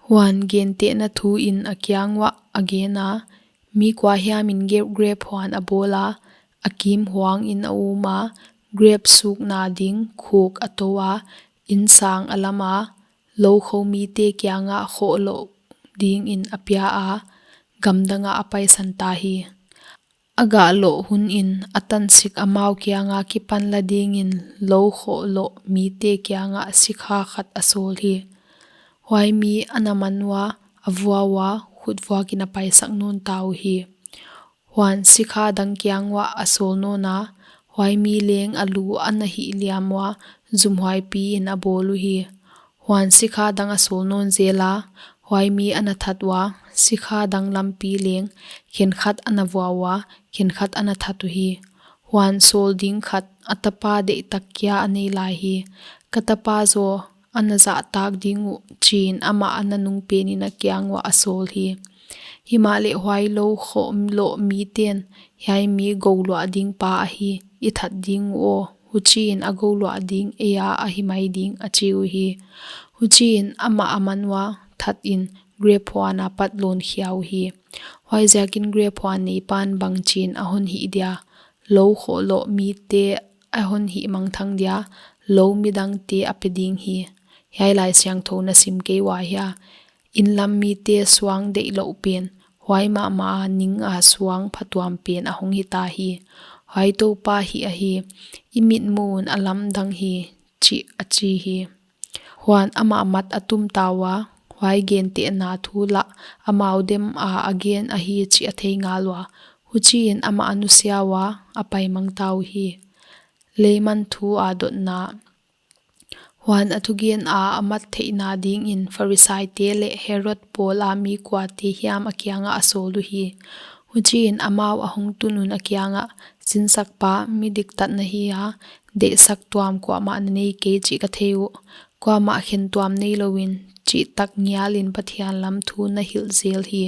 huan gentehna thuin a kiang uah a gen a, mi kuahiamin ge-, grep huan a bawl a, a kim huangin a um a, grep sukna ding khuk a tou a, inn sang a lam a, lou kho mite kiangah khohloh dingin a pia a, gamdang ah a paisan ta hi. A gah loh hunin a tansik amau kianga kipan la dingin lou khohloh mite kiangah sikha khat a sawl hi. Huai mi ana man ua, a vua ua, khutvuakin a paisak nawn ta uhi. Huan sikha dang kiang uah a sawl nawn a, huai mi leng a lu ana hih liam ua, zumhuaipiin a bawl uhi. Huan sikha dang a sawl nawn zel a, huai mi ana that ua, sikha dang lampi leng, khenkhat ana vua ua, khenkhat ana that uhi. Huan sawl ding khat, a tapa deihtak kia a nei lai hi. Ka tapa zaw ana zahtak ding uh, chiin amah ana nungpenin a kiang uah a sawl hi. Himahleh huai lou khohloh miten, hiai mi gouluah ding pa ahi, i that ding uh aw, huchiin a gouluah ding eia ahi mai ding, a chi uhi. Huchiin amah a man ua, thatin grep huan apat lawn khia uhi. Huaiziakin grep huan neipan bangchin a hon hih dia, lou khohloh mite a hon hih mangthang dia, lou midangte a pe ding hi. Hiai Laisiangthou na sim kei ua hia? Inn lam mite suang deihlouh pen, huai mahmah a ning a suang phatuam pen a hong hita hi. Huai Toupa hih ahi, i mitmuh un a lamdang hi, chih a chi hi. Huan amah mat a tum ta ua, huai gentehna thu lah amau dem a a gen ahi chih a thei ngal ua, Huchiin amah a nusia ua, a paimang ta uhi. Leiman thu a dotna. Huan a thugen a a mat theihna dingin Pharisaite leh Herod pawl a mi kuate hiam a kiangah a sawl uhi. Huchiin amau a hongtun un a kiangah, Sinsakpa, mi diktat na hi a, deihsak tuam kuamah na nei kei chih ka thei uh. Kuamah khentuam neilouin, chihtak ngialin Pathian lam thu na hilh zel hi.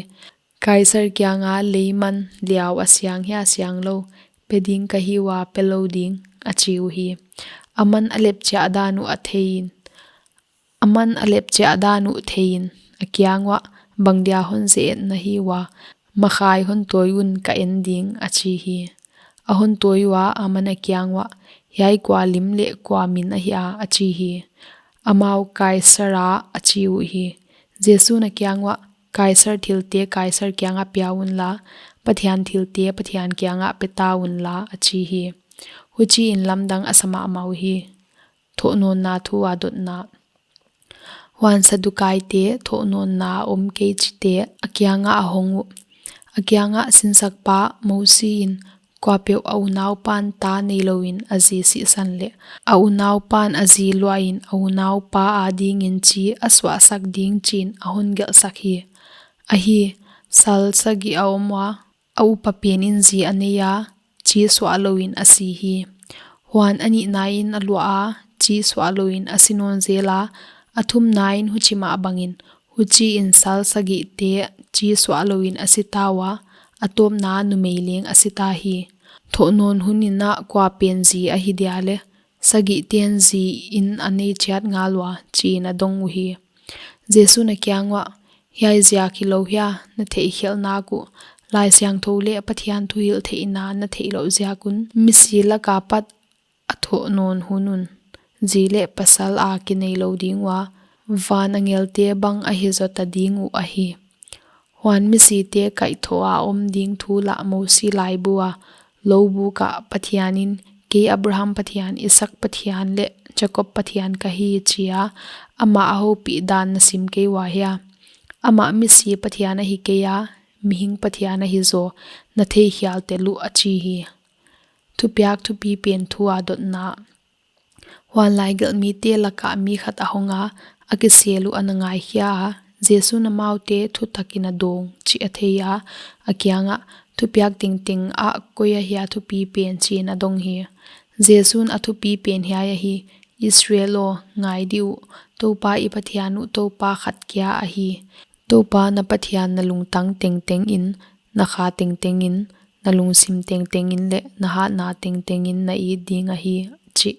Kaisar kianga leiman liau a siang hia siang lou, pe ding ka hi ua, pe lou ding, a chi uhi. Aman a lepchiah dan uh a theiin, aman a lepchiah dan uh theiin, a kiang uah, Bangdia hon ze-et na hi ua, makhai hon tawi un, ka en ding, a chi hi. A hon tawi ua, aman a kiang uah, Hiai kua lim leh kua min ahia? a chi hi. Amau, Kaisar a, a chi uhi. Jesu'n a kiang uah, Kaisar thilte Kaisar kiangah pia unla, Pathian thilte Pathian kiangah pe ta unla, a chi hi. Huchiin lamdang a sa mahmah uhi. Thohnawnna thu a dotna. Huan Sadukaite, thohnawnna om kei chihte, a kiangah a hong uh. A kiangah, Sinsakpa, Mosi in, kuapeuh a unaupa'n ta neilouin a zi sihsan leh, a unaupa'n a zi luahin a unaupa adingin chi a suahsak ding chiin a hon gelhsak hi. Ahi, sal sagih a om ua, a upapen in zi a nei a, chi suah louin a si hi. Huan a nihnain a luah a, chi suah louin a si nawn zel a, a thumnain huchimah bangin, huchiin sal sagihte chi suah louin a si ta ua, a tawpna numei leng a si ta hi. Thohnawn hunin ah kuapen zi ahi dia leh, sagihten zi in a nei chiat ngal ua, chiin a dong uhi. Jesu'n a kiang uah, Hiai ziak hilou hia na theihkhelh nak uh? Laisiangthou leh Pathian thuhilh theihna na theih louh ziak un, misi laka pat a thohnawn hun un, zi leh pasal a kinei lou ding ua, van angelte bang ahi zota ding uh ahi. Huan misite kaihthoh a om ding thu lah Mosi laibu a, lou buk ah Pathian in, Kei Abraham Pathian, Isaak Pathian leh Jakob Pathian ka hi, chi a, amah a houpih dan na sim kei ua hia? Amah misi Pathian ahi kei a, mihing Pathian ahi zaw, na theikhial tel uh, a chi hi. Thupiak thupipen thu a dotna. Huan laigelhmite lakah mi khat a hong a, a kisel uh ana ngaikhia a, Jesu'n amaute thutakin a dawng chih a thei a, a kiangah, Thupiak tengteng ah koi ahia thupipen? chiin a dong hi. Jesu'n, A thupipen hiai ahi, Israel aw, ngai dih uh, Toupa i Pathian uh Toupa khat kia ahi. Toupa na Pathian na lungtang tengtengin, na kha tengtengin, na lungsim tengtengin leh na hatna tengtengin na it ding ahi, chih.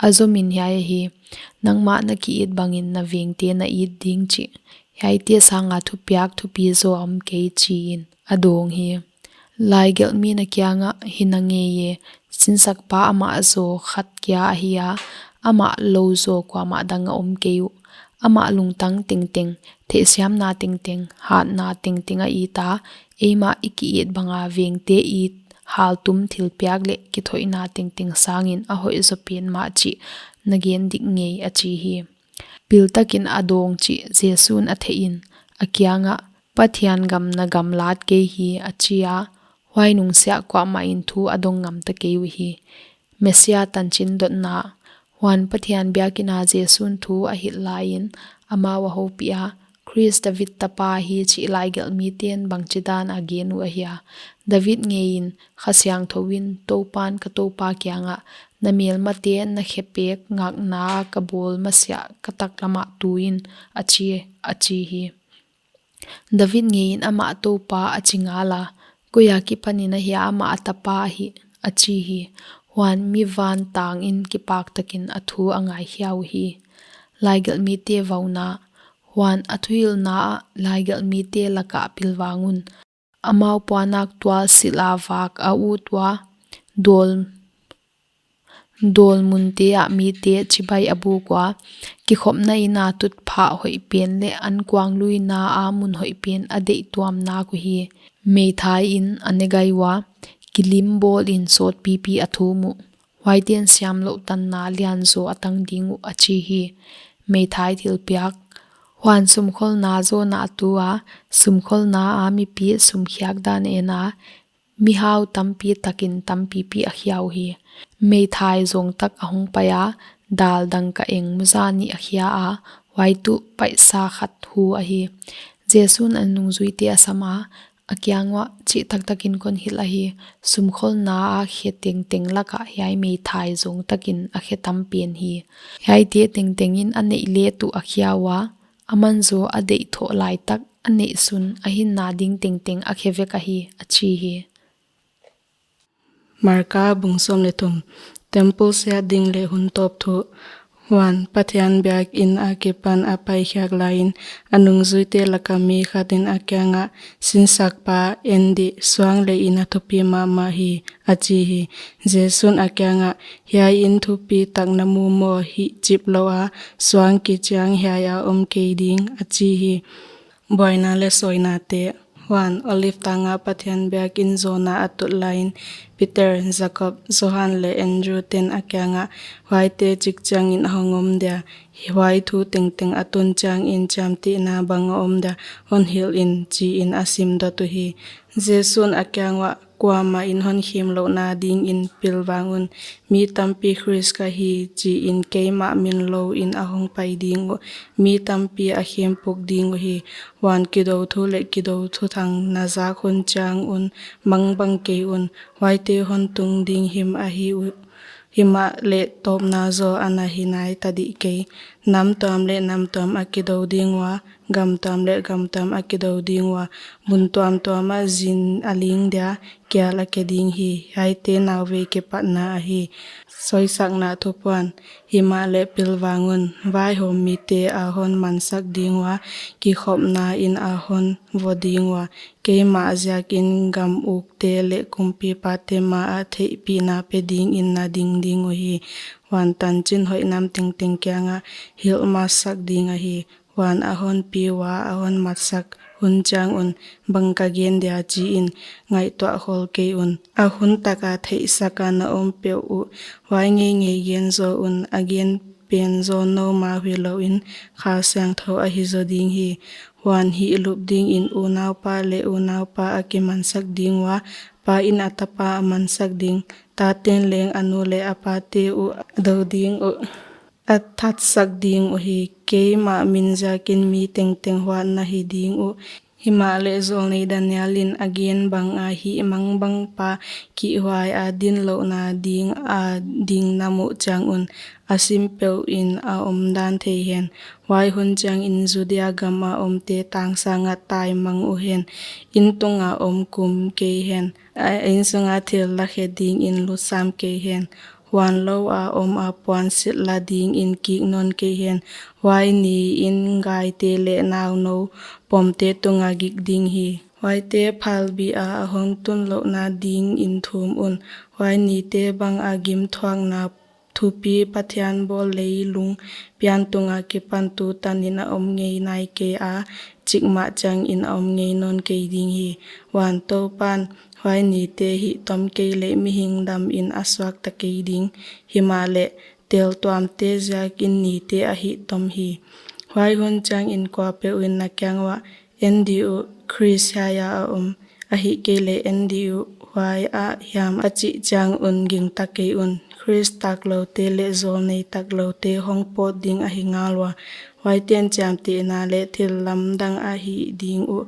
A zomin hiai ahi, Nangmah na ki-it bangin na vengte na it ding, chih. Hiaite sanga thupiak thupi zaw a om kei, chiin a dawng hi. Laigelhmi'n a kiangah, Hi na ngei e, sinsakpa amah zaw khat kia ahi a, amah lou zaw kuamah dang a om kei uh. Amah lungtang tengteng, theihsiamna tengteng, hatna tengteng a it a, eimah i ki-it banga vengte it haltum thilpiak leh kithoihna tengteng sangin a hoih zaw pen mah chih na gen dik ngei, a chi hi. Piltakin a dawng chih Jesu'n a theihin, a kiangah, Pathian gam na gamlat kei hi, a chi a, huai nungsiah kuamah in thu a dong ngam ta kei uhi. Messia tanchin dotna. Huan Pathian biakina Jesu'n thu a hilh laiin, amau a houpih a, Khrist David tapa hi chih laigelhmiten bangchidan a gen uh ahia? David ngeiin, Kha Siangthou in, Toupan ka Toupa kiangah, Na melmate na khepek ngakna ka bawl masiah ka taklamah tu in, a chi, a chi hi. David ngeiin amah Toupa a chi ngala, Koia kipanin ahia amah a tapa ahi? a chi hi. Huan mi van tangin kipak takin a thu a ngaikhia uhi. Laigelhmite vauna. Huan a thuhilhna ah laigelhmite lakah pilvang un, amau puannak tual silh a vak a ut ua, dawl dawl munte ah mite chibai a buk ua, kikhopna ina tutphah hoihpen leh ankuangluina a mun hoihpen a deih tuam nak uhi. Meithai in a ne gai ua, kilim bawlin sawtpipi a thum uh. Huaiten siamlouh tanna lianzaw a tang ding uh, a chi hi. Meithai thilpiak. Huan sumkholna zawhna a tu a, sumkholna a mipi sumkhiak dan a en a, Mihau tampi takin tampipi a khia uhi. Meithai zawng tak a hong pai a, dal dangka eng muza nih a khia a, huai tuh paisa khat hu ahi. Jesu'n a nungzuite a sam a, a kiang uah, chih taktakin kon hilh ahi, sumkholna a khe tengteng laka hiai meithai zawng takin a khe tam pen hi. Hiaite tengtengin a neih leh tuh a khia ua, aman zaw a deih thoh laitak a neihsun a hinna ding tengteng a khe vek ahi, a chi hi. Marka bung sawm leh thum. Temple siat ding leh hun tawp thu. Huan, Pathian biakin akipan a paikhiak laiin, a nungzuite laka mi khatin a kiangah, Sinsakpa, en dih, suang leh inn a thupi mahmah hi, a chi hi. Jesu'n a kiangah, Hiai inn thupi tak na mu maw? Hihchip louh a, suang kichiang hiai a om kei ding, a chi hi. Buaina leh sawinate. Huan, Olive tangah Pathian biakin zawna a tut laiin, Peter, Jakob, Johan leh Andrew ten a kiangah, Huaite chik chiangin a hong om dia, huai thu tengteng a tun chiangin chiamtehna bang a om dia, hon hilh in, chiin a sim dot uhi. Jesu'n a kiang uah, Kuamah in hon khemlouhna dingin pilvang un, mi tampi Khrist ka hi, chiin keimah min louin a hong pai ding uh, mi tampi a khempuk ding uhi. Huan, kidou thu leh kidou thuthang na zak hun chiang un mangbang kei un, huaite hon tung ding him ahi uh, himahleh tawpna zaw ana hi nai tadih kei. Nam tuam leh nam tuam a kidou ding ua, gam tuam leh gam tuam a kidou ding ua, mun tuamtuam ah zin a ling dia, kial a ke ding hi. Hiaite nauvei kipatna ahi. Soisakna thupuan. Himahleh pilvang un, vaihawm mite a hon mansak ding ua, kikhopna in a hon vo ding ua, keimah ziakin gam ukte leh kumpipate maah theihpihna pe dingin na ding ding uhi. Huan, tanchinhoih nam tengteng kiangah hilh masak ding ahi. Huan, a hon pi ua, a hon matsak hun chiang un, bang ka gen dia, chiin ngaihtuah khol kei un. A hun taka theihsaka na om peuh uh, huai ngeingei gen zaw un, a gen pen zaw noumau hi louin, Kha Siangthou ahi zaw ding hi. Huan, hihlup dingin unaupa leh unaupa a kimansak ding ua, pa in a tapa a mansak ding, taten leng a nu leh a pate uh a dou ding uh, a thatsak ding uhi. Keimah min ziakin mi tengteng huat na hi ding uh. Himahleh zawlnei Daniel in a gen banga, hih mangbangpa kihhuai a dinlouhna dinga ding na muh chiang un, a sim peuhin a omdan thei hen. Huai hun chiangin Judea gama omte tang sanga tai mang uhen, inn tunga om kum kei hen, a inn sunga thil la khe dingin lutsam kei hen. Huan, lou a om a puansilh la dingin kik nawn kei hen. Huai niin gaite leh naunou pomte tunga gik ding hi. Huaite phalbi a a hong tunlouhna dingin thum un. Huai nite banga gimthuakna thupi Pathian bawl leilung pian tunga kipan tutanin a om ngei nai kei a, chikmah chiangin a om ngei nawn kei ding hi. Huan, Toupan huai nite hih tom kei leh mihing damin a suakta kei ding. Himahleh, teltuamte ziakin nite a hih tom hi. Huai hun chiangin kuapeuhin na kiang uah, En dih uh, Khrist hiai a a om, ahihkeileh en dih uh, huai ah hiam, a chih chiang un gingta kei un. Khrist takloute leh zawlnei takloute hong pawt ding ahi ngal ua, huaiten chiamtehna leh thillamdang a hih ding uh.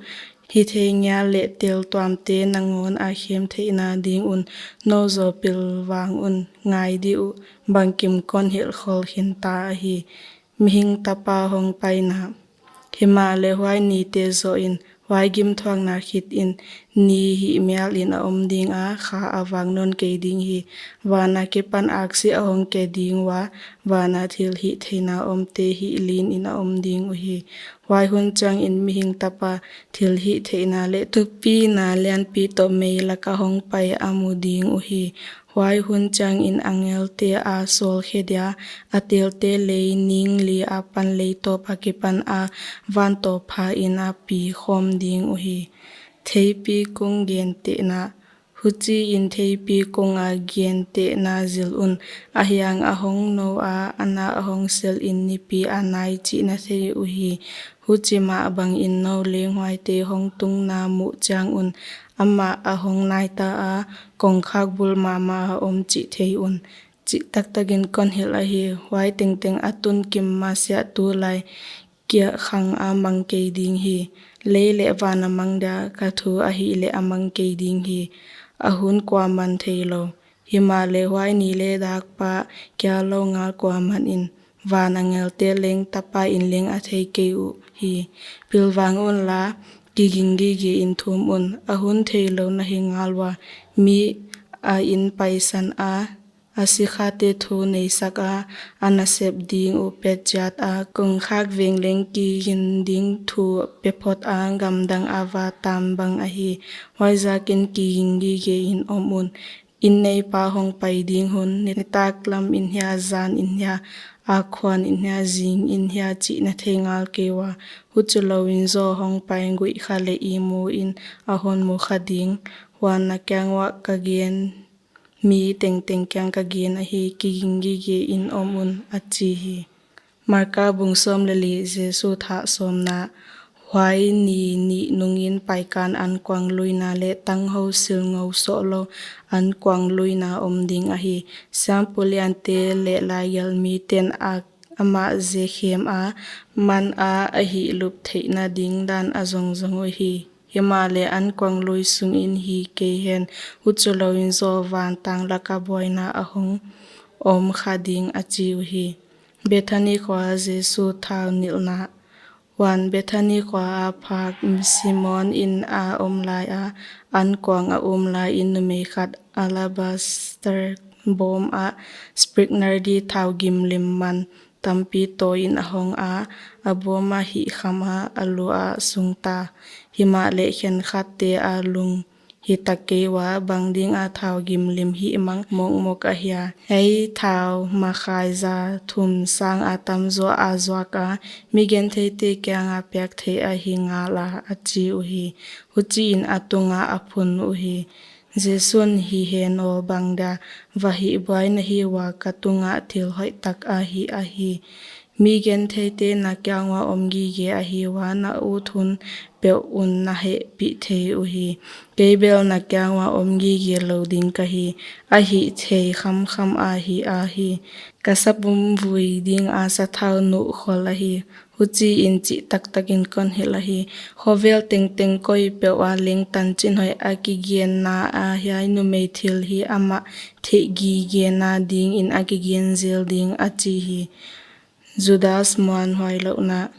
Hithei ngial leh teltuamte nangawn a khem theihna ding un, nou zaw pilvang un, ngai dih uh, bangkim kon hilhkhol khinta ahi. Mihing Tapa hong paina. Himahleh huai nite zohin, huai gimthuakna khitin, ni hihmialin a om dinga, kha a vak nawn kei ding hi. Van akipan aksi a hong ke ding ua, vana thilhihtheihna omte hihlinin a om ding uhi. Huai hun chiangin Mihing Tapa thilhihtheihna leh thupina lianpi toh mei laka hong pai a mu ding uhi. Huai hun chiangin angelte a sawlkhe dia, a telte lei ning li apan leitawp akipan a vantawp phain a pi khawm ding uhi. Theipi kung gentehna. Huchiin theipi kunga gentehna zil un, a hiang a hong nou a, a na a hong selin nipi a nai chih na thei uhi. Huchi mah bangin nou leng huaite hongtungna muh chiangun amah a hong naita a, kongkhak bul mahmah a om chih thei un. Chih taktakin kon hilh ahi, huai tengteng a tun kim masiah tulai kia khang a mang kei ding hi. Lei leh van a mang dia ka thu ahihleh a mang kei ding hi. A hun kuaman theilou. Himahleh huai ni leh dak pah kia lou ngal kuamanin, van angelte leng Tapa in leng a thei kei uhi. Pilvang unla, kiging gige in thum un, a hun theilou na hi ngal ua. Mi a inn paisan a, a sikhate thu neisak a, a nasep ding uh pe chiat a, kongkhak veng leng kigin ding thu pe phot a, gamdang a va tam bang ahi. Huaiziakin kiging gige in om un. Inn neipa hongpai ding hun, nitaklam in hia, zan in hia, a khuan in hia, zing in hia chih na thei ngal kei ua. Huchilouin zaw hongpai guih kha leh ihmu in a hon mu kha ding. Huan na kiang uah ka gen, mi tengteng kiang ka gen ahi, kiging gige in om un, a chi hi. Marka bung sawm leh li. Jesu thah sawmna. Huai ni nih nungin Paikan Ankuang luina leh tanghou silngou sohlou ankuang luina om ding ahi. Siampu liante leh laigelhmiten a amah zekhem a, man a a hihlup theihna ding dan a zongzong uhi. Himahleh ankuang lui sungin hi kei hen, huchilouin zaw vantang laka buaina a hong om kha ding, a chi uhi. Bethani khua Jesu thau nilhna. Huan Bethani khua a phak Simon inn a om lai a, ankuang a um laiin numei khat alabaster bawm ah spikenard thau gimlim man tampi tawiin a hong a, a bawm a hihkham a, a lu ah sungta. Himahleh khenkhatte a lung hita kei ua, bang dinga thau gimlim hihmang mokmok ahia? Hiai thau makhai za thum sanga tamzaw a zuak a, mi gentheite kianga piak theih ahi ngala, a chi uhi. Huchiin a tunga a phun uhi. Jesun, hi hen aw, bang dia va hihbuai na hi ua, ka tunga thil hoihtak a hih ahi. Mi gentheite na kiang ua om gige ahi ua, na ut hun peuh un na hehpih thei uhi. Kei bel na kiang ua om gige lou ding ka hi, a hih thei khamkham a hih ahi. Ka sapum vui dinga sathau nuh khol ahi. Huchiin chih taktakin kon hilh ahi. Khovel tengteng koi peuh a leng tanchinhoih a kigenna ah hiai numei thilhih amah theih gigena dingin a kigen zel ding, a chi hi. Judas muanhuai louhna.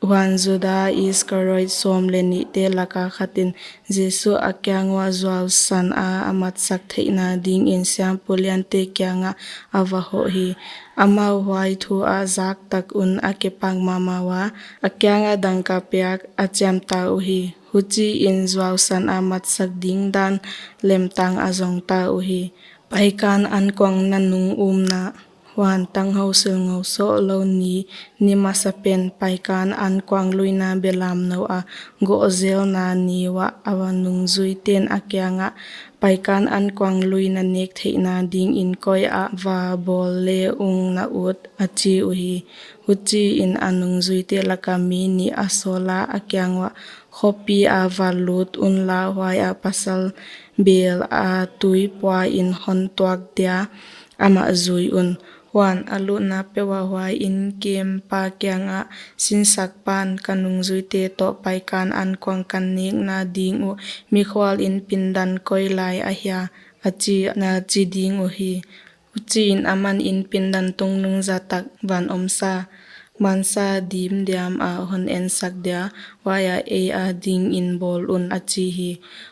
Huan Juda Iskariot sawm leh nihte laka khatin Jesu a kiang uah zuausan a a matsak theihna dingin siampu liante kiangah a va hoh hi. Amau huai thu ah zaktak un a kipak mahmah ua, a kiangah dangka piak a chiamta uhi. Huchiin zuausan a matsak ding dan lemtang a zongta uhi. Paikan Ankuang nanung umna. Huan tanghou silngou sohlou ni, ni masapen Paikan Ankuang luina belamnou a goh zelna ni uah a va nungzuiten a kiangah, Paikan Ankuang luina nek theihna dingin koi ah va bawl le ung na ut, a chi uhi. Huchiin a nungzuite laka mi nih a sawla a kiang uah, Khopi ah va lut unla, huai ah pasal bel a tui puain hon tuak dia, amah zui un. Huan a lutna peuh ah huai in kempa kiangah, Sinsakpan, ka nungzuite toh Paikan Ankuang ka nekna ding uh mikhualin pindan koi lai ahia? a chi, na chi ding uhi. Huchiin aman in pindan tungnung zatak van omsa, mansa dimdiam ah hon ensak dia, huai ah ei adingin bawl un, a chi hi.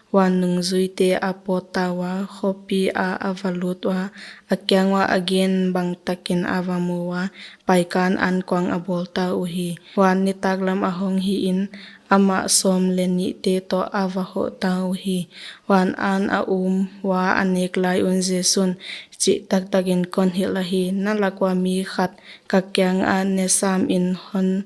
Huan nungzuite a pawtta ua, khopi ah a va lut ua, a kiang uah a gen bangtakin a va mu ua, Paikan Ankuang a bawlta uhi. Huan nitaklam a hong hihin, amah sawm leh nihte toh a va hohta uhi. Huan an a um ua a nek lai un Jesun, Chih taktakin kon hilh ahi, na lak ua mi khat ka kiangah ne samin hon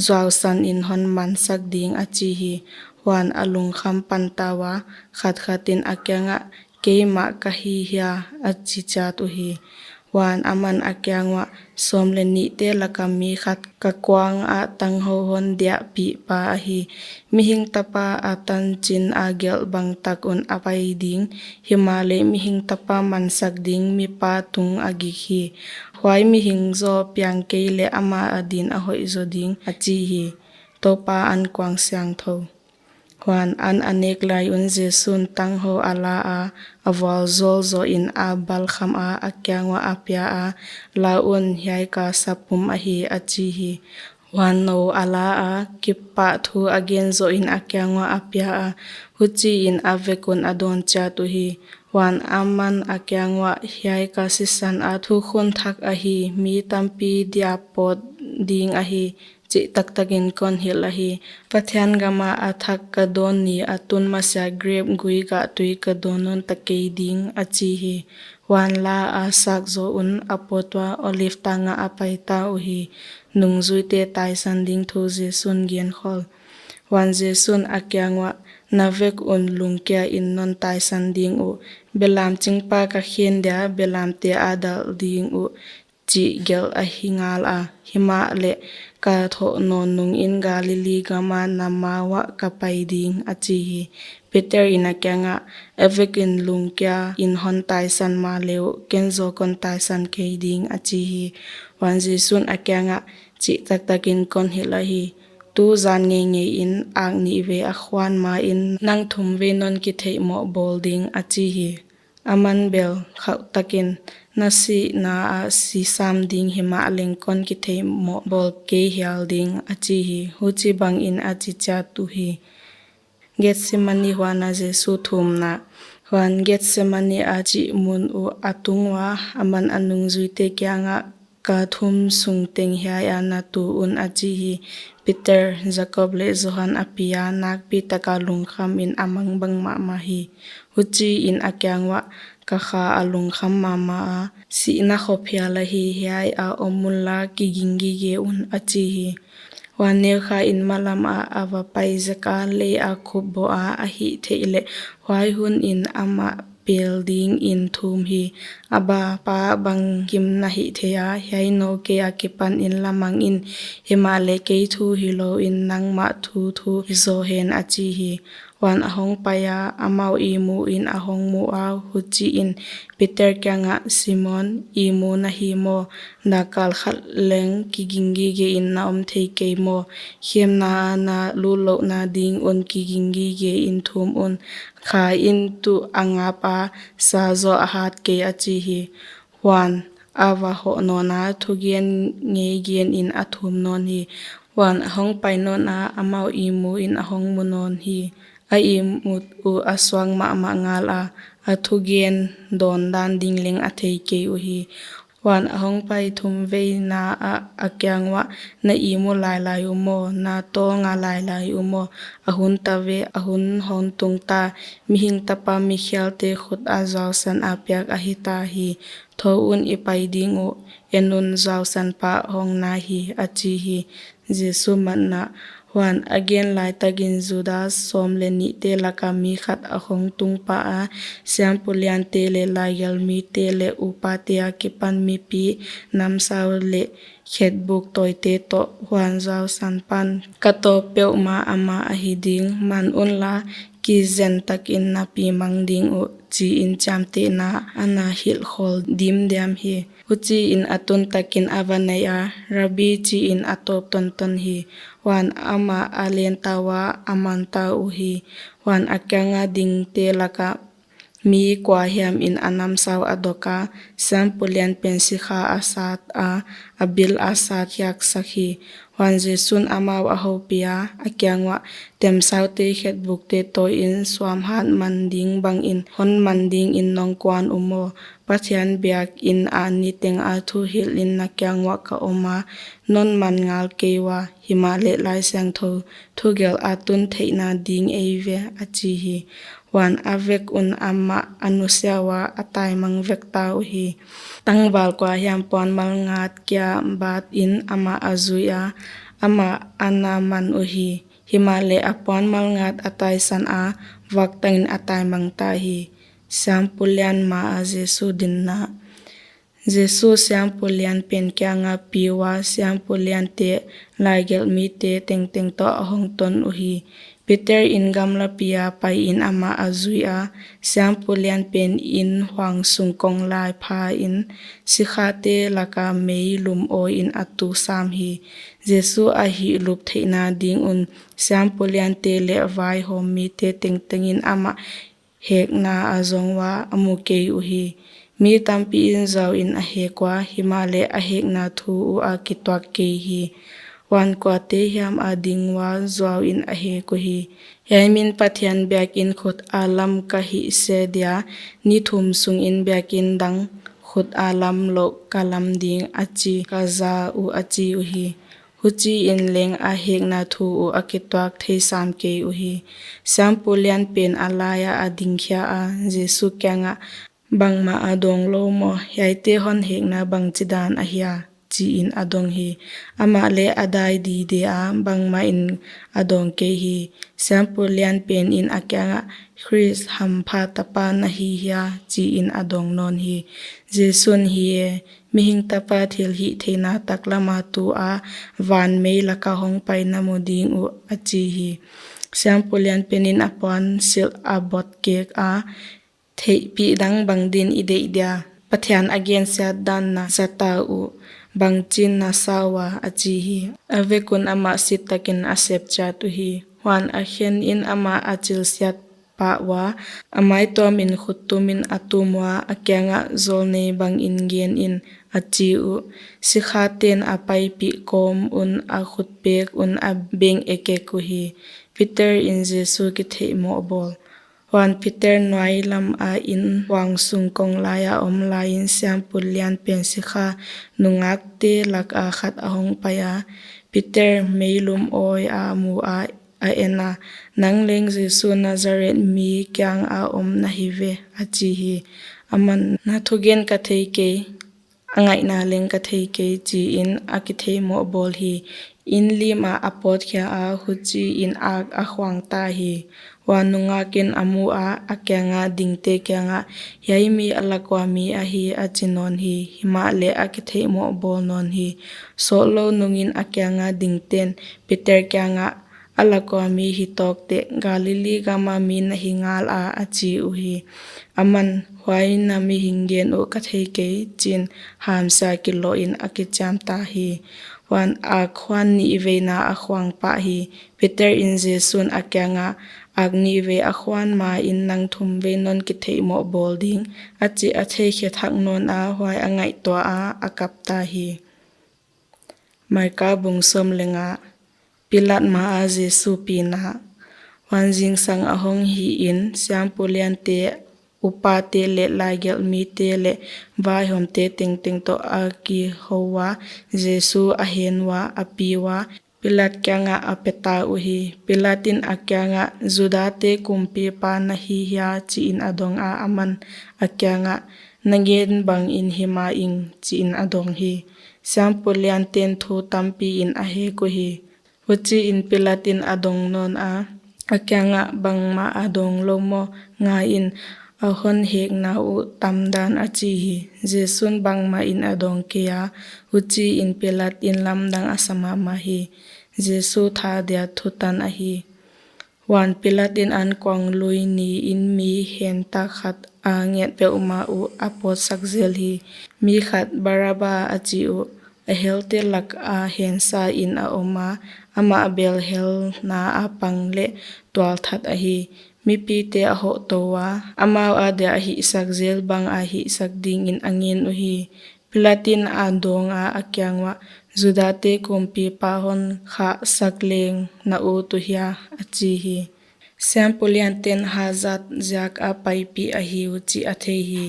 zuausanin hon mansak ding, a chi hi. Huan a lungkham panta ua, khatkhatin a kiangah, Keimah ka hi hia? a chi chiat uhi. Huan aman a kiang uah, sawm leh nihte laka mi khat ka kuang ah tanghou hon diahpihpa ahi. Mihing Tapa a tanchin a gelh bangtak un a pai ding, himahleh Mihing Tapa mansak ding mipa tung a gik hi. Huai mihing zaw piang kei leh ama adin a hoih zaw ding, a chi hi. Toupa Ankuang Siangthou. Huan an a nek lai un Jesu'n tanghou a la a, a vualzawl zoh in a balkham a, a kiang uah a pia a, La un, hiai ka sapum ahi, a chi hi. Huan nou a la a, kipahthu a gen zoh in a kiang uah a pia a, huchiin a vek un a dawn chiat uhi. Huan aman a kiang uah, Hiai ka sisan a thukhun thak ahi, mi tampi dia pawt ding ahi, chih taktakin kon hilh ahi. Pathian gam ah a thak ka dawn ni a tun masiah grep gui gah tui ka dawn nawn ta kei ding, a chi hi. Huan la a sak zoh un a pawt ua Olive tang ah a pai ta uhi. Nungzuite taisan ding thu Jesu'n genkhol. Huan Jesu'n a kiang uah, Na vek un lungkia in non taisan ding uh. Belam chingpa ka khen dia, belamte a dalh ding uh, chih gelh ahi ngal a, himahleh ka thoh nawn nungin Galilee gam ah na ma uah ka pai ding, a chi hi. Peter in a kiang ah, A vek in lungkia in hon taisan mahle uh, ken zaw kon taisan kei ding, a chi hi. Huan Jesu'n a kiang ah, Chih taktakin kon hilh ahi. Tu zan ngeingei in ak nih vei a khuan ma in nang thum vei non kitheihmoh bawl ding, a chi hi. Aman bel khauh takin, Na sihna ah si sam ding, himahleng kon kitheihmoh bawl kei hial ding, a chi hi. Huchibangin a chi chiat uhi. Gethsemane Huan a Jesu Thumna. Huan Gethsemane a chih mun uh a tung ua, aman a nungzuite kiang ah, Ka thum sung teng hiai ah na tu un, a chi hi. Peter, Jakob leh Johan a pi a, nakpi taka lungkham in a mangbang mahmah hi. Huchiin a kiang uah, Ka kha a lungkham mahmah a, sihna khop hial ahi, hiai ah om unla, kiging gige un, a chi hi. Huan neu kha in malam ah a va pai zek a, lei a khupboh a, a hihtheih leh huai hun in amah pel dingin thum hi. Abba, Pa, bangkim na hih thei a, hiai nou kei akipanin la mang in, himahleh kei thu hilou in nangmah thu thu hi zaw hen, a chi hi. Huan a hong pai a, amau ihmu in a hong mu a, huchiin Peter kiang ah, Simon, ihmu na hi maw? Dakkal khat leng kiging gige in na om thei kei maw? Khemna ah na lut louhna ding un kiging gige in thum un. Kha in tuh a ngap a, sa zaw a hat kei, a chi hi. Huan a va hoh nawn a, thugen ngei gen in a thum nawn hi. Huan a hong pai nawn a, amau ihmu in a hong mu nawn hi. A ihmut uh a suak mahmah ngal a, a thugen dawn dan ding leng a thei kei uhi. Huan a hong pai thumveina ah a kiang uah, Na ihmu lailai uh maw? Na tawlnga lailai uh maw? A hun ta ve, a hun hong tung ta, Mihing Tapa mikhialte khut ah zuausan a piak ahi ta hi. Thou un, i pai ding uh, en un, zuausanpa hong na hi, a chi hi. Jesu Matna. Huan a gen lai takin Judas, sawm leh nihte laka mi khat, a hong tung pah a, siampu liante leh laigelhmite leh upate akipan mipi, namsau leh khetbuk tawite toh. Huan zuausanpa'n, Ka tawp peuhmah amah ahi ding, man unla, kizen takin na pi mang ding uh, chiin chiamtehna a na hilhkhawl dimdiam hi. Huchiin a tun takin a va nai a, Rabbi, chiin a tawp tonton hi. Huan amah a len ta ua, a man ta uhi. Huan a kianga dingte laka mi kua hiam in a namsau a dok a, siampu lian pen sikha a sat a, a bil a sat khiaksak hi. Huan Jesu'n amau a houpih a, a kiang uah, Temsaute khetbukte tawiin suamhat man ding bangin hon man dingin nong kuan uh maw? Pathian biakin ah niteng a thuhilhin na kiang uah ka om a, non man ngal kei ua, himahleh Laisiangthou thugelh a tun theihna ding ei ve, a chi hi. Huan a vek un amah a nusia ua, a taimang vek ta uhi. Tangval kua hiam puanmal ngat kia batin amah a zui a, amah a na man uhi. Himahleh a puanmal ngat a taisan a, vak tangin a taimang ta hi. Siampu lian ma ah Jesu dinna. Jesu siampu lianpen kianga pi ua, siampu liante, laigelhmite tengteng toh a hongton uhi. Peter in gamlapi a pai-in amah a zui a, siampu lianpen in huang sung kong lai pha in, sikhate laka meilum awi in a tu sam hi. Jesu a hihlup theihna ding un, siampu liante leh vaihawmmite tengteng in amah hekna a zong ua, a mu kei uhi. Mi tampi in zuau in a hek ua, himahleh a hekna thu uh a kituak kei hi. Huan kuate hiam a ding ua zuau in a hek uhi. Hiai min Pathian biakin khut a lam ka hih se dia, ni thum sungin biakin dang khut a lam louh ka lam ding, a chi ka za uh, a chi uhi. Huchiin leng a hekna thu uh a kituak thei sam kei uhi. Siampu lianpen a laia a dingkhia a, Jesu kiangah, bangmah a dawng lou maw, hiaite hon hekna bangchidan ahia, chiin a dong hi. Amah leh a dai dide a, bangmah in a dawng kei hi. Siampu lianpen in a kiangah, Khrist hampha tapa na hi hia, chiin a dawng nawn hi. Jesun hi e, Mihing Tapa thilhihtheihna taklama tu a van mei laka hongpai na mu ding uh, a chi hi. Siampu lianpen in a puansilh a bot kek a, theihpih dang bangdin i deih dia? Pathian a gensiatdan na zata uh, bangchin na sa ua, a chi hi. A vek un amah sit takin a sep chiat uhi. Huan a khen in amah a chilsiat pah ua, a maituamin khuttumin a tum ua, a kiangah, zawlnei bangin gen in, a chi uh. Sikhaten a paipih kawm un a khutpek un a beng ekek uhi. Peter in Jesu kitheihmoh bawl. Huan Peter nuailam a in huang sung kong laia om laiin siampu lianpen sikha nungakte laka khat a hongpai a, Peter meilum awi a mu a, a en a, nang leng Jesu Nazareth mi kianga om na hi ve, a chi hi. Aman, na thugen ka thei kei, a ngaihna leng ka thei kei, chiin a kitheihmoh bawl hi. In lim ah a pawtkhia a, huchiin ak a khuang ta hi. Huan nungak in a mu a, a kianga dingte kiangah, hiai mi a lak ua mi ahi, a chi nawn hi. Himahleh a kitheihmoh bawl nawn hi. Sawtlou nungin a kianga dingten Peter kiangah, a lak ua mi hi tawk teh, Galili gama mi na hi ngal a, a chi uhi. Aman, huai na mihing gen uh ka thei kei, chiin hamsia kiloh in a kichiam ta hi. Huan ak huan nihveina a khuang pah hi. Peter in Jesun a kiangah, ak nihvei a khuan main nang thumvei non kitheihmoh bawl ding, a chi a theikhe thak nawn a, huai a ngaihtuah a, a kap ta hi. Marka bung sawm leh nga. Pilat maa Jesu pina. Huan zingsang a hong hiin, siampu liante, upate leh laigelhmite leh vaihawmte tengteng toh a kihou ua, Jesu a hen ua, a pi ua, Pilat kiangah a peta uhi. Pilat in a kiangah, Judate kumpipa na hi hia, chiin a dong a, aman a kiangah, na gen bangin hi ma ing, chiin a dong hi. Siampu lianten thu tampiin a hek uhi. Huchiin Pilat in a dong nawn a, a kiangah, bangmah a dawng lou maw, ngai in, a hon hekna uh tamdan, a chi hi. Jesun bangmah in a dawng kei a, huchiin Pilat in lamdang a sa mahmah hi. Jesu tha dia thutan ahi. Huan Pilat in ankuang lui niin mi hentak khat a nget peuhmah uh a pawtsak zel hi. Mi khat Baraba a chi uh, a helte laka hensa in a om a, amah bel helna a pang leh tualthat ahi. Mipite a hoh tou ua, amau adia a hihsak zel bang a hihsak dingin a ngen uhi. Pilat in a dawng a, a kiang uah, Judate kumpipa hon khahsak leng na ut uhia, a chi hi. Siampu lianten hazat ziak a paipih ahi uh chih a thei hi.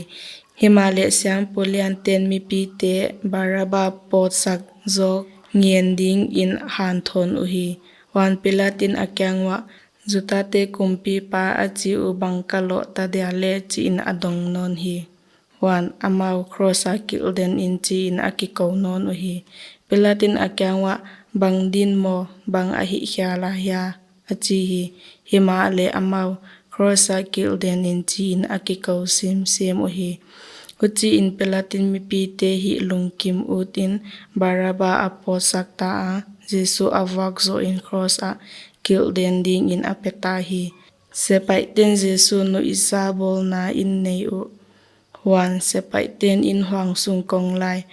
Himahleh siampu lianten mipite Baraba pawtsak zawk ngen dingin hanthawn uhi. Huan Pilat in a kiang uah, Judate kumpipa a chi uh bang ka loh ta dia leh, chiin a dong nawn hi. Huan amau, Kros a kilhden in, chiin a kikou nawn uhi. Pilat in a kiang uah, bang din maw, bang a hihkhial ahia, a chi hi. Himahleh amau, Kros a kilhden in, chiin a kikou semsem uhi. Huchiin Pilat in mipite hih lungkim utin Baraba a pawtsak ta a, Jesu a vuak zohin kros ah kilhden dingin a pe ta hi. Sepaihten Jesu nuihzabawlna in nei uh. Huan sepaihten inhuang sung kong lai,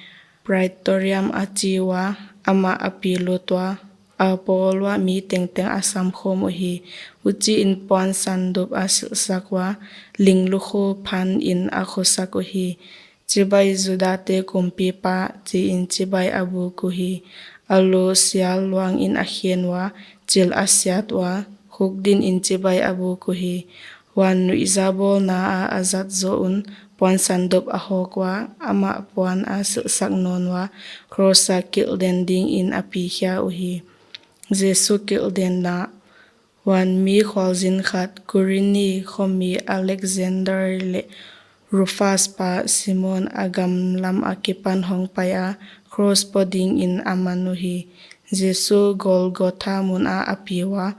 Praetorium a chi ua, amah a pi lut ua, a pawl ua mi tengteng a samkhawm uhi. Huchiin puan sandup a silhsak ua, ling lukhu phanin a khosak uhi. Chibai Judate kumpipa, chiin chibai a buk uhi. A lu sial luangin a khen ua, chil a siat ua, khukdin in chibai a buk uhi. Huan nuihzabawlna a a zat zoh un, puan sandup a hawk ua, amah puan a silhsak nawn ua, kros a kilhden dingin a pi khia uhi. Jesu kilhdenna. Huan mi khualzin khat, Kurini khomi Alexander leh Rufas pa Simon a gamlam akipan hongpai a, kros paw dingin a man uhi. Jesu Golgotha mun ah a pi ua,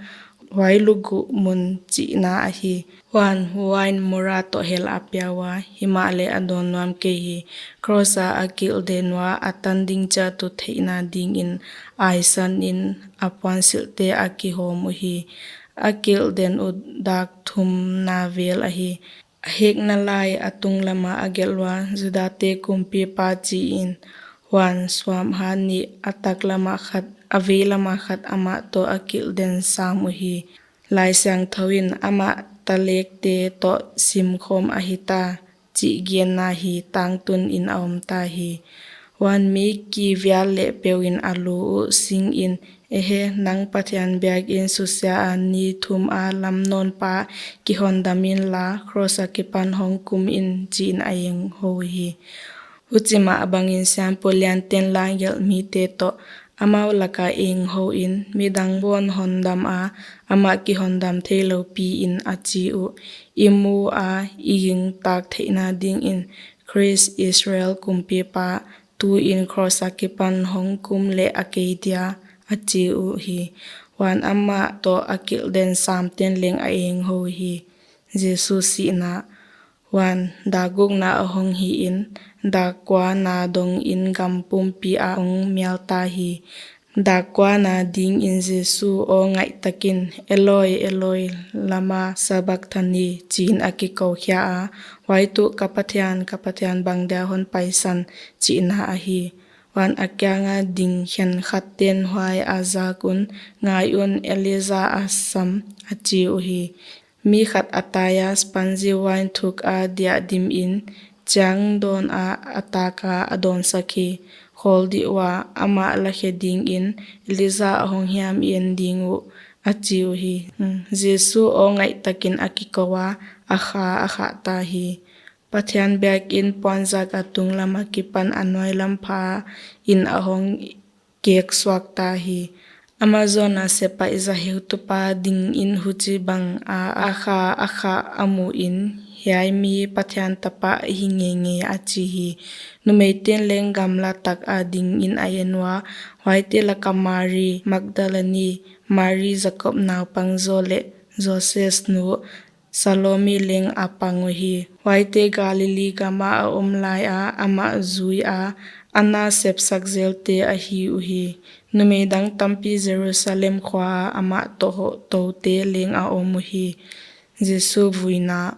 huai luguh mun chihna ahi. Huan huain mura toh hel a pia ua, himahleh a dawn nuam kei hi. Kros a a kilhden ua, a tan ding chiat uh theihna dingin aisanin a puansilhte a kihawm uhi. A kilhden uh dak thumna vel ahi. A hekna lai a tunglam ah a gelh ua, Judate kumpipa chiin. Huan suamhat nih a taklam ah khat, a veilam ah khat amah toh a kilhden sam uhi. Laisiangthou in amah talekte toh simkhawm ahi ta, chih genna hi tangtun in a om ta hi. Huan mi kivial leh peuh in a lu uh singin, Ehe, nang Pathian biakin susia a ni thum a lam nawnpa kihondam inla, kros akipan hong kum in, chiin a enghou hi. Huchi mah bangin siampu lianten la gelh mite toh, amau laka enghouin, midang bawn hondam a, amah kihondam theilou piin a chi uh. I mu a, i gingtak theihna dingin, Khrist Israel kumpipa, tuin kros akipan hong kum leh a kei dia, a chi uhi. Huan amah toh a kilhden samten leng a enghou hi. Jesu sihna. Huan dak gukna a hong hiin, dak kuana dongin gam pumpi ah hong mial ta hi. Dak kuana dingin Jesu aw ngaihtakin, Eloi, Eloi, lama sabakthani, chiin a kikou khia a, huai tuh, Ka Pathian, ka Pathian, bangdia hon paisan, chihna ahi. Huan a kianga ding khenkhatten huai a zak un, Ngai un, Elija a sam, a chi uhi. Mi khat a tai a, spanji uain thuk a diahdimin, chiang dawn a a tak a a dawnsak hi. Khawl dih ua, amah lakhe dingin, Elija a hong hiam i en ding uh, a chi uhi. Jesu aw ngaihtakin a kikou a, a kha a khah ta hi. Pathian biakin puanzak a tunglam akipan a nuailam pha in a hong keksuak ta hi. Amazon a sepaih zaheutupa dingin huchibang a a kha a khah a muhin, Hiai mi Pathian tapa ahi ngeingei, a chi hi. Numeiten leng gamla tak a dingin a en ua, huaite laka Mari Magdalani, Mari Jakob naupang zaw leh Joses nu Salome leng a pang uhi. Huaite Galili gama a om laia amah zui a, a na sepsak zelte ahi uhi. Numei dang tampi Jerusalem khua a amah toh hohtoute leng a om uhi. Jesu vuina.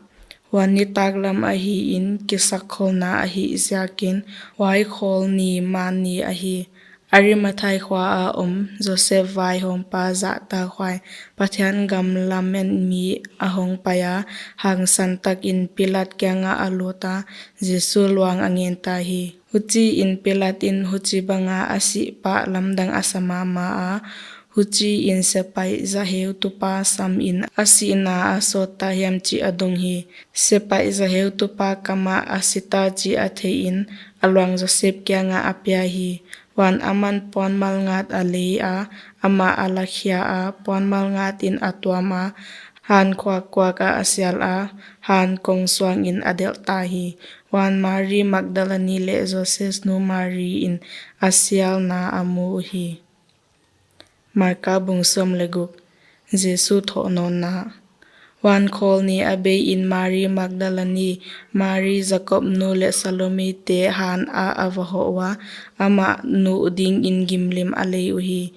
Huan nitaklam ahiin, kisakkholna ahih ziakin, huai khawl ni man ni ahi. Arimathai khua a om Joseph vaihawmpa zahtakhuai, Pathian gam lamen mi a hongpai a, hangsan takin Pilat kiangah a lut a, Jesu luang a ngen ta hi. Huchiin Pilat in huchibanga a sih pah lamdang a sa mahmah a, huchiin sepaih zaheutupa samin a sihna a sawt ta hiam chih a dong hi. Sepaih zaheutupa kamah a si ta chih a theihin, a luang Joseph kiangah a pia hi. Huan aman puanmal ngat a lei a, amah a lakhia a, puanmal ngatin a tuam a, han khuakkuak ah a sial a, han kong suangin a delh ta hi. Huan Mari Magdalani leh Joses nu Mari in a sialna a mu uhi. Marka bung sawm leh guk. Jesu thohnawnna. Huan khawl ni a bei in Mari Magdalini, Mari Jakob nu leh Salome te han ah a va hoh ua, amah nuh ding in gimlim a lei uhi.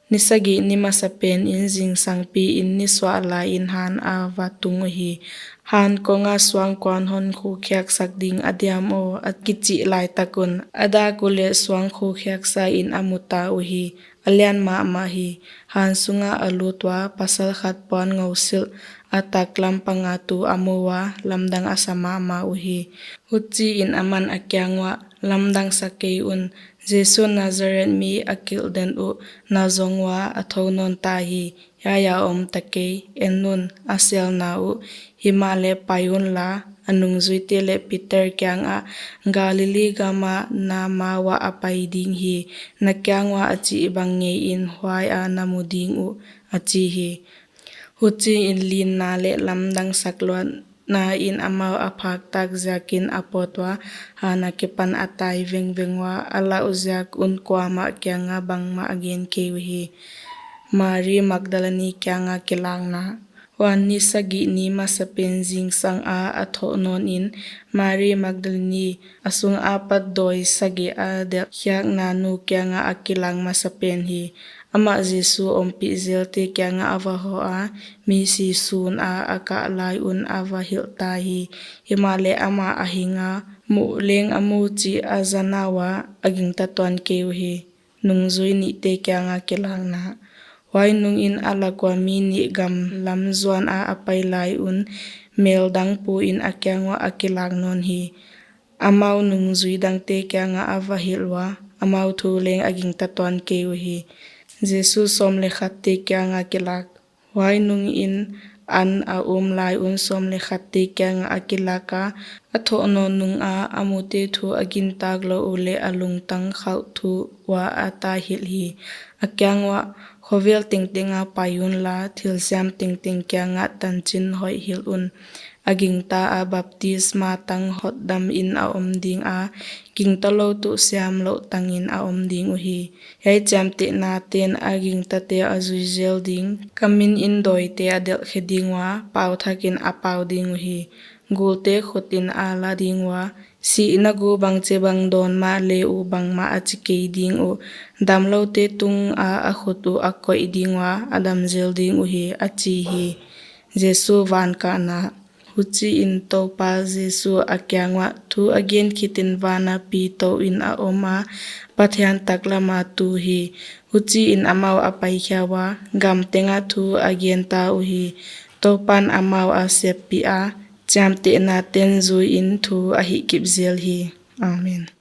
Ni sagih ni masapen in zingsangpi in ni suah lai in han a va tung uhi. Han kong a suangkuan hon khukhiak sak ding a diam aw, a kichih laitak un a dak uleh suang khukhiak sa in a mu ta uhi. A lian mahmah hi. Han sung ah a lut ua, pasal khat puan ngousilh a taklam pang a tu a mu ua, lamdang a sa mahmah uhi. Huchi in aman a kiang uah, Lamdang sa kei un, Jesu Nazareth mi a kilh den uh, na zong ua a thou nawn ta hi. Hiai ah om ta kei, en un, a selna uh. Himahleh pai unla, a nungzuite leh Peter kiang ah, Galili gam ah na ma uah a pai ding hi. Na kiang ua a chih bang ngei in huai ah na mu ding uh, a chi hi. Huchi in linna leh lamdang sak luatna in amau a phak tak ziak in a pawt ua, han a kipan a tai vengveng ua, a lauh ziak un kuamah kiang ah bangmah a gen kei uhi. Mari Magdalini kiang a kilakna. Huan ni sagih ni masapen zingsang a a thoh nawn in, Mari Magdalini, a sung apat dawi sagih a delhkhiakna nu kiang ah a kilak masapen hi. Amah Jesu ompih zelte kiang ah a va hoh a, mi si sun a a kah lai un a va hilh ta hi. Himahleh amah a hing a, muh leng a mu chih a zan ua, a gingta tuan kei uhi. Nungzui nihte kiang a kilakna. Huai nung in a lak ua mi nih gam lam zuan a a pai lai un, mel dang pu in a kiang uah a kilak nawn hi. Amau nungzui dangte kiang ah a va hilh ua, amau thu leng a gingta tuan kei uhi. Jesu sawm leh khatte kiang a kilak. Huai nung in an a um lai un sawm leh khatte kiang ah a kilak a, a thoh nawn nung a, a mute thu a gintak lou uleh a lungtang khauh thu ua a ta hilh hi. A kiang uah, Khovel tengteng a pai unla, thilsiam tengteng kiang ah tanchin hoih hilh un. A gingta a baptisma tang hotdam in a om ding a, gingta lou tuh siam louh tang in a om ding uhi. Hiai chiamtehna ten a gingtate a zui zel ding. Ka min in dawite a delhkhe ding ua, pau thak in a pau ding uhi. Gulte khut in a la ding ua, sihna gu bangchibang dawn mahleh uh bangmah a chi kei ding uh. Damloute tung a a khut uh a koih ding ua, a dam zel ding uhi, a chi hi. Jesu van kahna. Huchi in Toupa Jesu a kiang uah, Thu a gen khit in van a pi tou in a om a, Pathian taklam a tu hi. Huchi in amau a paikhia ua, gam teng ah thu a gen ta uhi. Toupan amau a seppih a, chiamtehna ten zui in thu a hihkip zel hi. Amen.